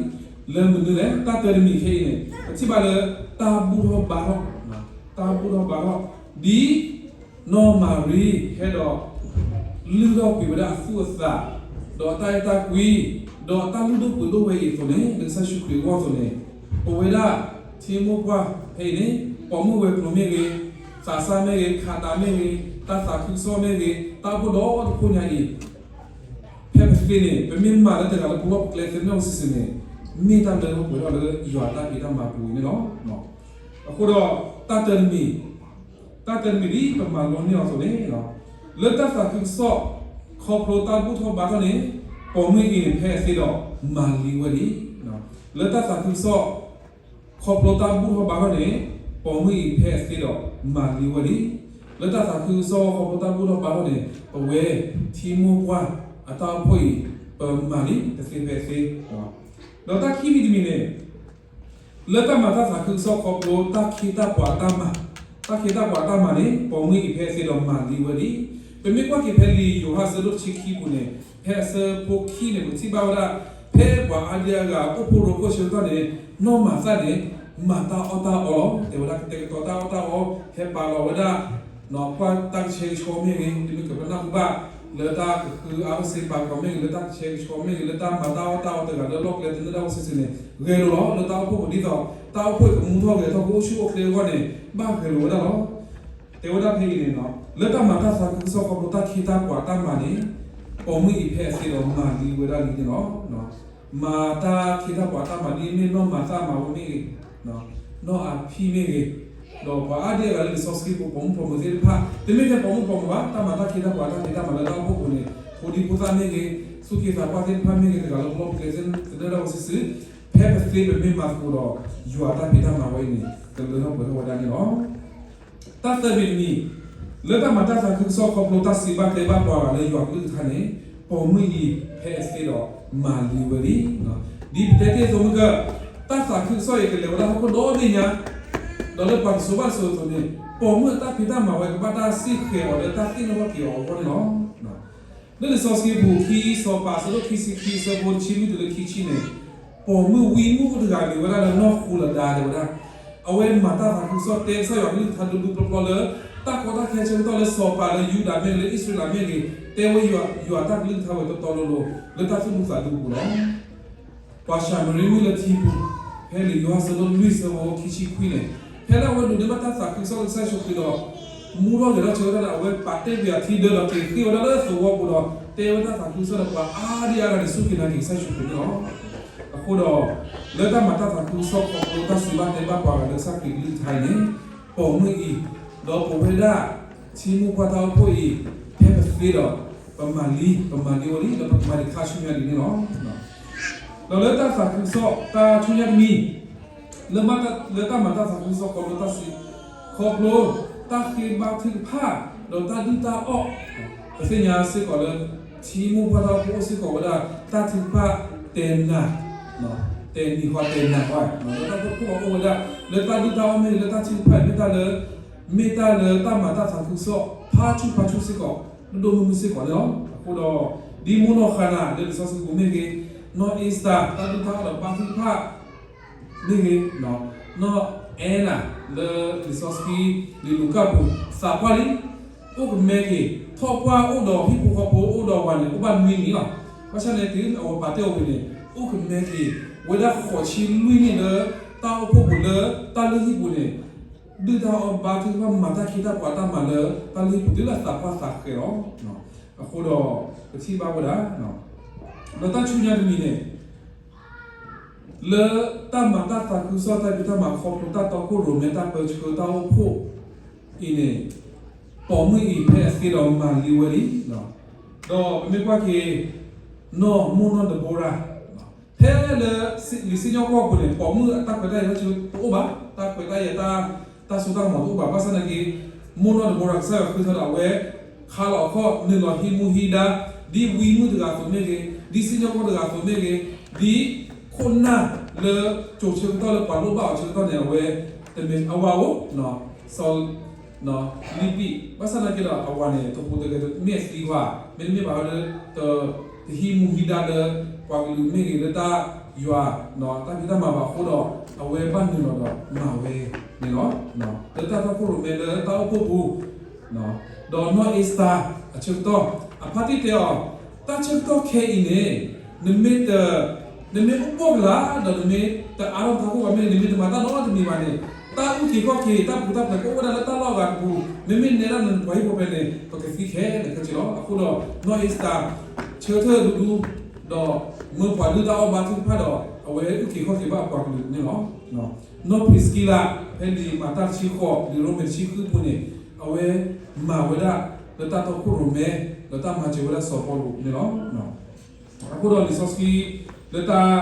လၢမနုၤလဲၣ် တၢ်တၢတမံၤခဲအံၤန့ၣ် ပထံၣ်ဘၣ်လၢ တၢ်ဘူၣ်ထီၣ်ဘါထီၣ်, တၢ်ဘူၣ်ထီၣ်ဘါထီၣ်, ဒ် နီၢ်မၤရံ ဟဲဒီး လုၢ်ထီၣ်ကွံာ်ဝဲဒၣ်အသူၣ်အသး, ဒီးအတၢ်အဲၣ်တၢ်ကွံ, ဒီးအတၢ်လုၢ်ဒိၣ်ပှ့ၤဒိၣ်ဝဲအံၤအသိးန့ၣ် လၢကစၢ်ယ့ၣ်ၡူးခရံာ်အဂီၢ်အသိးန့ၣ်, ပဝဲဒၣ် ထံမိၢ်ပှၢ်ဖဲအံၤန့ၣ် ပိာ်မုၣ်ဝဲၤကျိၤမ့ၢ်ဂ့ၤ, သးစၢ်မ့ၢ်ဂ့ၤ, ခးတးမ့ၢ်ဂ့ၤ, တၢ်သးခုကစီၣ်မ့ၢ်ဂ့ၤ, တၢ်အိၣ်ဖှိၣ်ဒီတဖှိၣ်ညါအံၤ ဖဲပသ့န့ၣ် ပမ့ၢ်မၤလၢတဂၤလၢပလီၢ်ပကျဲသ့န့ၣ်ဝဲစံးစ့ၢ်န့ၣ်, မ့ၢ်တၢ်လၢပှဲၤထီၣ်လၢယွၤတၢ်ဖံးတၢ်မၤပူၤအံၤန့ၣ်လီၤ. အဃိဒီး တၢ်တၢတမံၤ, တၢ်တၢတမံၤဒ်ပမၤလိန့ၢ်အီၤအသိးန့ၣ်, လၢတၢ်သးခုကစီၣ် ခီဖျိတၢ်ဘူၣ်ထီၣ်ဘါထီၣ်န့ၣ်, ပိာ်မုၣ်အံၤန့ၣ်ဖဲအသ့ဒီးမၤလံဝဲလံ. လၢတၢ်သးခုကစီၣ် ခီဖျိတၢ်ဘူၣ်ထီၣ်ဘါထီၣ်န့ၣ်, ပိာ်မုၣ်အံၤဖဲအသ့ဒီးမၤလံဝဲလံ. လၢတၢ်သးခုကစီၣ်ခီဖျိတၢ်ဘူၣ်ထီၣ်ဘါထီၣ်န့ၣ် ပဝဲထံမိၢ်ပှၢ်အတၢ်အိၣ်ဖှိၣ်အံၤ ပမၤလံတသ့ဖဲအသ့. ဒီးတၢ်ခံမံၤတမံၤန့ၣ် လၢတၢ်မၤတၢ်သးခုကစီၣ်ခီဖျိတၢ်ခ့တၢ်ပှၤအတၢ်မၤ, တၢ်ခ့တၢ်ပှၤအတၢ်မၤန့ၣ် ပိာ်မုၣ်အံၤဖဲအသ့ဒီးမၤလံဝဲလံ. ပမ့ၢ်ကွၢ်က့ၤဖဲလံာ်ယိၤဟၣ်အဆၢဒိၣ်တဆံခံပူၤန့ၣ်, ဖဲအဆၢဖိခံန့ၣ် ပထံၣ်ဘၣ်ဝဲဒၣ် ဖဲပှၤအါဒံအါဂၤအိၣ်ဖှိၣ်ရိဖှိၣ်ဆၢကတီၢ်န့ၣ် နီၢ်မၤသၣ်န့ၣ် မၤတၢ်အီၣ်တၢ်အီလီၤ. တဲဝဲဒၣ်ကတဲာ်ကတီၤတၢ်အီၣ်တၢ်အီ, ဟဲပာ်လီၤဝဲဒၣ် ကွၢ်တၢ်ကဆှဲကဆှီမ့ၢ်ဂ့ၤ, တမ့ၢ်ကပနၢ်ဟူဘၣ် လၢတၢ်ကဃုအါထီၣ်စ့ပာ်ကီၤမ့ၢ်ဂ့ၤ, လၢတၢ်ကဆှဲကဆှီမ့ၢ်ဂ့ၤ, လၢတၢ်မၤတၢ်အီၣ်တၢ်အီတဂၤလၢလီၢ်ကျဲသနၢၣ်ဒၣ်ဝဲစ့ၢ်စ့ၢ်န့ၣ် ဂဲၤလိာ်လီၤ. လၢတၢ်အိၣ်ဖှိၣ်ပူၤဒ်သိး တၢ်အိၣ်ဖှိၣ်ကမူထီၣ်ဂဲၤထီၣ် ကအိၣ်ဆူၣ်အိၣ်ချ့အဂီၢ်န့ၣ် ဘၣ်ဂဲၤလိာ်ဝဲဒၣ်လီၤ. တဲဝဲဒၣ်ဖဲအံၤန့ၣ်, လၢတၢ်မၤတၢ်သးခုကစီၣ်ခီဖျိတၢ်ခ့တၢ်ပှၤတၢ်မၤန့ၣ်, ပိာ်မုၣ်အံၤဖဲအသ့ဒီးမၤလံဝဲဒၣ်လံန့ၣ်လီၤ. မၤတၢ်ခ့တၢ်ပှၤတၢ်မၤဒ်မ့ၢ်နီၢ်မၤသၣ်မၤဝဲမ့ၢ်ဂ့ၤ, နီၢ်အဖံၣ်မ့ၢ်ဂ့ၤ, ဒီးပှၤအါဒံအါဂၤလၢလံာ်စီဆှံပူၤ ပိာ်မုၣ်ပိာ်မၢၤသ့ၣ်တဖၣ်, တမ့ၢ်ထဲပိာ်မုၣ်ပိာ်မၢၤဘၣ်, တၢ်မၤတၢ်ခ့တၢ်ပှၤတၢ်ဖံးတၢ်မၤလၢတၢ်အိၣ်ဖှိၣ်ပူၤန့ၣ် ဖိဒံဖိသၣ်မ့ၢ်ဂ့ၤ, သူၣ်က့သးပှၢ်သ့ၣ်တဖၣ်မ့ၢ်ဂ့ၤ, တဂၤလၢပလီၢ်ပကျဲသနၢၣ်ဒၣ်ဝဲစ့ၢ်စ့ၢ်, ဖဲပသ့ပမ့ၢ်မၤသကိးဒီး ယွၤတၢ်ဖံးတၢ်မၤဝဲအံၤန့ၣ် ကလၢထီၣ်ပှဲၤထီၣ်ဝဲဒၣ်န့ၣ်လီၤ. တၢ်သၢမံၤတမံၤ, လၢတၢ်မၤတၢ်သးခုကစီၣ်ခီဖျိတၢ်စံးဘၣ်တဲဘၣ်ပှၤဂၤလၢယွၤကလုၢ်ကထါန့ၣ်, ပိာ်မုၣ်အံၤဖဲအသ့ဒီးမၤလံဝဲလံ. ဒ်ပတဲတ့ၢ်အသိးမုၢ်ကၢ, တၢ်သးခုကစီၣ်အံၤကလဲၤဝဲဒၣ်ဟီၣ်ခိၣ်ဒီဘ့ၣ်ညါ, ဒီးလၢပှၤတစိၤဘၣ်တစိၤအသိးန့ၣ် ပိာ်မုၣ်အတၢ်ဖံးတၢ်မၤဝဲကဘၣ်တၢ်စံၣ်ဃဲၤအီၤလၢတၢ်သ့ၣ်နီၣ်ထီၣ်က့ၤအီၤအဂီၢ်န့ၣ်လီၤ. လၢလံာ်စီဆှံပူၤ ခံစီၤပၤ အဆၢဒိၣ်ခံဆံခံ အဆၢဖိတဆံလွံၢ်တုၤလၢခံဆံန့ၣ်, ပိာ်မုၣ်ဝံမုၣ်အိၣ်တဂၤမ့ၢ်ဝဲဒၣ်လၢနီၢ်ဃူလဒါတဲဝဲဒၣ်, အဝဲမၤတၢ်သးခုကစီၣ်တဲကစၢ်ယွၤကလုၢ်ကထါဒူဒူပျီပျီလၢ တၢ်ကီတၢ်ခဲဆၢကတီၢ်လၢစီၤပၤလၢယူဒၤမ့ၢ်ဂ့ၤ လၢအံၣ်စရ့လးမ့ၢ်ဂ့ၤ တဲဝဲယွၤတၢ်ကလုၢ်ကထါဝဲတီတီလိၤလိၤ လၢတၢ်သူၣ်ဒူသးဒူအပူၤလီၤ. ပှၤၡၤမရံမုၣ်လၢထံပူၤ, ဖဲလံာ်ယိၤဟၣ်အဆၢဒိၣ်လွံၢ်အဆၢဖိခံဆံခွံန့ၣ်, ဖဲလၢအဝဲဒိးန့ၢ်ဘၣ်တၢ်သးခုကစီၣ်လၢကစၢ်ယ့ၣ်ၡူးခရံာ်ဒီး မူထီၣ်ဂဲၤထီၣ်ဆၢကတီၢ်န့ၣ် အဝဲပာ်တ့ၢ်ကွံာ်အထံဒၢဒီးက့ၤဃ့ၢ်ဝဲဒၣ်လၢသဝီပူၤဒီး တဲဝဲတၢ်သးခုကစီၣ်ဒီးပှၤအါဒံအါဂၤန့ၣ် စူၢ်က့ၤနာ်က့ၤကစၢ်ယ့ၣ်ၡူးခရံာ်န့ၣ်လီၤ. အဃိဒီး လၢတၢ်မၤတၢ်သးခုကစီၣ်ခီဖျိတၢ်စံးဘၣ်တဲဘၣ်ပှၤဂၤလၢကစၢ်ခရံာ်ကလုၢ်ကထါအံၤန့ၣ်, ပိာ်မုၣ်အံၤ, ဒီးပဝဲဒၣ် ထံမိၢ်ပှၢ်တၢ်အိၣ်ဖှိၣ်အံၤ, ဖဲပသ့ဒီး ပမၤလံ, ပမၤလံဝဲလံ, ဒီးပကမၤဒံးခါဆူညါဒ်န့ၣ်လီၤ. ဒီးလၢတၢ်သးခုကစီၣ် တၢ်ဆူညါတမံၤ, လၢမၤတၢ်, လၢတၢ်မၤတၢ်သးခုကစီၣ် ခီဖျိတၢ်စံး, ခီဖျိတၢ်ဃ့ဘါထုကဖၣ်, ဒီးတၢ်ဒုၣ်တၢ်အီၣ်, ပသ့ၣ်ညါစ့ၢ်ကီးလၢ ထံမိၢ်ပှၢ်တၢ်အိၣ်ဖှိၣ်အိၣ်စ့ၢ်ကီးဝဲဒၣ် တၢ်ထုကဖၣ်တဲနၤ, တဲနံၤဃီတဲနၤဃီ, ဒီးတၢ်အိၣ်ဖှိၣ်အိၣ်ဝဲဒၣ် လၢတၢ်ဒုၣ်တၢ်အီၣ်မ့ၢ်ဂ့ၤ လၢတၢ်ထုကဖၣ်မ့ၢ်တၢ်လၢ မ့ၢ်တၢ်လၢတၢ်မၤတၢ်သးခုကစီၣ် ဖးဆူဖးဆူစ့ၢ်ကီး ဒိၣ်ဒိၣ်မုၢ်မုၢ်စ့ၢ်ကီးန့ၣ်လီၤ. အဃိဒီး ဒ်မိၢ်နီၢ်ဃၤနၤ လၢလံာ်စီဆှံပူၤမ့ၢ်ဂ့ၤ, နီၢ်အ့စတၢၤ တၢ်ဒုၣ်တၢ်အီၣ်ဒီးဘါထုကဖၣ် မ့ၢ်ဂ့ၤ, နီၢ်အဲနၤ လၢလံာ်စီဆှံ လံာ်လူၤကၣ်ပူၤ သးပှၢ်လံ, အိၣ်ကမဲက့ၤ ထီၣ်ပှၢ်အိၣ်ဒီးဟံၣ်ဖိဃီဖိအိၣ်ဒီးအဝၤန့ၣ် အိၣ်ဘၣ်နွံနံၣ်လီၤ. ဘၣ်ဆၣ်န့ၣ်တုၤအဝဲပာ်တ့ၢ်အီၤဝံၤန့ၣ် အိၣ်ကမဲက့ၤ ဝဲဒၣ်ဃိးဆံလွံၢ်နံၣ်လၢ တၢ်အိၣ်ဖှိၣ်ပူၤလၢ တၢ်လုၢ်ဟံၣ်ပူၤန့ၣ် ဒုၣ်တၢ်အီၣ်ဘါထုကဖၣ် မၤတၢ်ခ့တၢ်ပှၤတၢ်မၤလၢ တၢ်လုၢ်ဟံၣ်ပူၤတုၤလၢသးပှၢ်သးဃဲးလီၤ. အဃိဒီး ပထံၣ်ဘၣ်ဝဲဒၣ် ဒီးတၢ်ဆူညါတမံၤန့ၣ် လၢတၢ်မၤတၢ်သးခုကစီၣ် တၢ်ဖံးတၢ်မၤ ခီဖျိတၢ်တီခိၣ်ရိၣ်မဲတၢ်ပၢဆှၢတၢ်အိၣ်ဖှိၣ်အံၤန့ၣ် ပိာ်မုၣ်အံၤဖဲအသ့ဒီးမၤလံဝဲလံ. ဒီးပမ့ၢ်ကွၢ်က့ၤ နီၢ်မိၢ်နီၢ်ဒဘိရၤ ဖဲလၢလံာ်စံၣ်ညီၣ်ကွီၢ်ပူၤန့ၣ် ပိာ်မုၣ်အတၢ်ခွဲးတၢ်ယာ်တအိၣ်ဘၣ်, တၢ်ခွဲးတၢ်ယာ် တၢ်စိတၢ်ကမီၤတအိၣ်ဘၣ်. ဘၣ်ဆၣ်သနာ်က့ မိၢ်နီၢ်ဒဘိရၤ ကစၢ်ယွၤဃုထၢဒီးအဝဲ ခါလီၤအခီၣ် နုာ်လီၤဟံးမူဟံးဒါ ဒ်ဝံမုၣ်တဂၤအသိးမ့ၢ်ဂ့ၤ, ဒ်စံၣ်ညီၣ်ကွီၢ်တဂၤအသိးမ့ၢ်ဂ့ၤ, ဒ်ခိၣ်နၢ်လၢ ကၠိၤဆၢကတီၢ်လၢပှၤလိၣ်ဘၣ်အီၤဆၢကတီၢ်န့ၣ် အဝဲ တမ့ၢ်အဝၤအိၣ် စီၤလံဘံၣ်, ဘၣ်ဆၣ်သနာ်က့ဒီး အဝၤန့ၣ် တဟူးတဂဲၤ မ့ၢ်အသံကွၢ်, မ့တမ့ၢ်ဘၣ်ဒီး တဟံးမူဟံးဒါလၢ ပှၤကလုာ်မ့ၢ်ဂ့ၤ လၢတၢ်ယွၤ တၢ်ဖံးတၢ်မၤဘၣ်အဃိဒီး အဝဲဘၣ်နုာ်လီၤဒီးမၤဝဲန့ၣ်လီၤ. လၢတၢ်တီခိၣ်ရိၣ်မဲလၢတၢ်အိၣ်ဖှိၣ်ပူၤ ဒီးနီၢ်အ့စတၢၤအဆၢကတီၢ် အဖါတံၢ်တဲအီၤ, တၢ်ဆၢကတီၢ်ခဲအံၤန့ၣ် နမ့ၢ်တ နမ့ၢ်အိၣ်ဘှီၣ်ကလာ် ဒီးနမ့ၢ်တအါထီၣ်တၢ်ခိၣ်ဘၣ်မ့ၢ်ဂ့ၤ နမ့ၢ်တမၤတၢ်နီတမံၤဘၣ်န့ၣ် တၢ်အုၣ်က့ၤခီၣ်က့ၤ တၢ်ပူၤတၢ်ဖျဲးကအိၣ်ဝဲဒၣ်လၢတၢ်လီၢ်အဂၤတပူၤ, နမ့ၢ်နဲဒၣ်နပှၤဟံၣ်ဖိဃီဖိဖဲန့ၣ် ပကသံခဲလၢာ်ခဲဆ့လီၤ. အဃိဒီး နီၢ်အ့စတၢၤ ဆၢထၢၣ်ဒူဒူ ဒီးမၢပှၤဒုၣ်တၢ်အီၣ်ဘါထုကဖၣ်ဒီး အဝဲအုၣ်က့ၤခီၣ်က့ၤဘၣ်အပှၤကလုာ်န့ၣ်လီၤ. နီၢ်ဖံးစကံလး ဖဲလံာ်မၤတၢ်တဆံဃိး လံာ်ရိမ့ၤတဆံဃုပူၤန့ၣ် အဝဲမၤဝဲဒၣ်လၢတၢ်တီခိၣ်ရိၣ်မဲ ဒီးတၢ်မၤစၢၤဝဲဒၣ်စီၤပီလူးန့ၣ်လီၤ. အဃိဒီးလံာ်စီဆှံ လၢတၢ်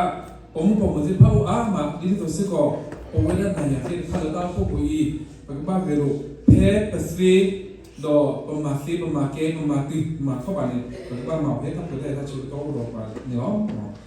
ပိာ်မုၣ်ပိာ်မၢၤသ့ၣ်တဖၣ်အိၣ်အါမး ဒ်န့ၣ်အသိးစ့ၢ်ကီး ပဝဲဒၣ်နၤယၤသ့ၣ်တဖၣ်လၢတၢ်အိၣ်ဖှိၣ်ပူၤအံၤ ပကဘၣ်ဂဲၤလိာ် ဖဲပသ့ ဒီးပမၤသ့ ပမၤကဲ ပမၤတုၤ ပမၤထီၣ်ဘၣ်န့ၣ် ပကဘၣ်မၤဖဲတၢ်ခွဲးတၢ်ယာ်တၢ်ဆၢကတီၢ်အိၣ်ဒီးပှၤန့ၣ်လီၤ.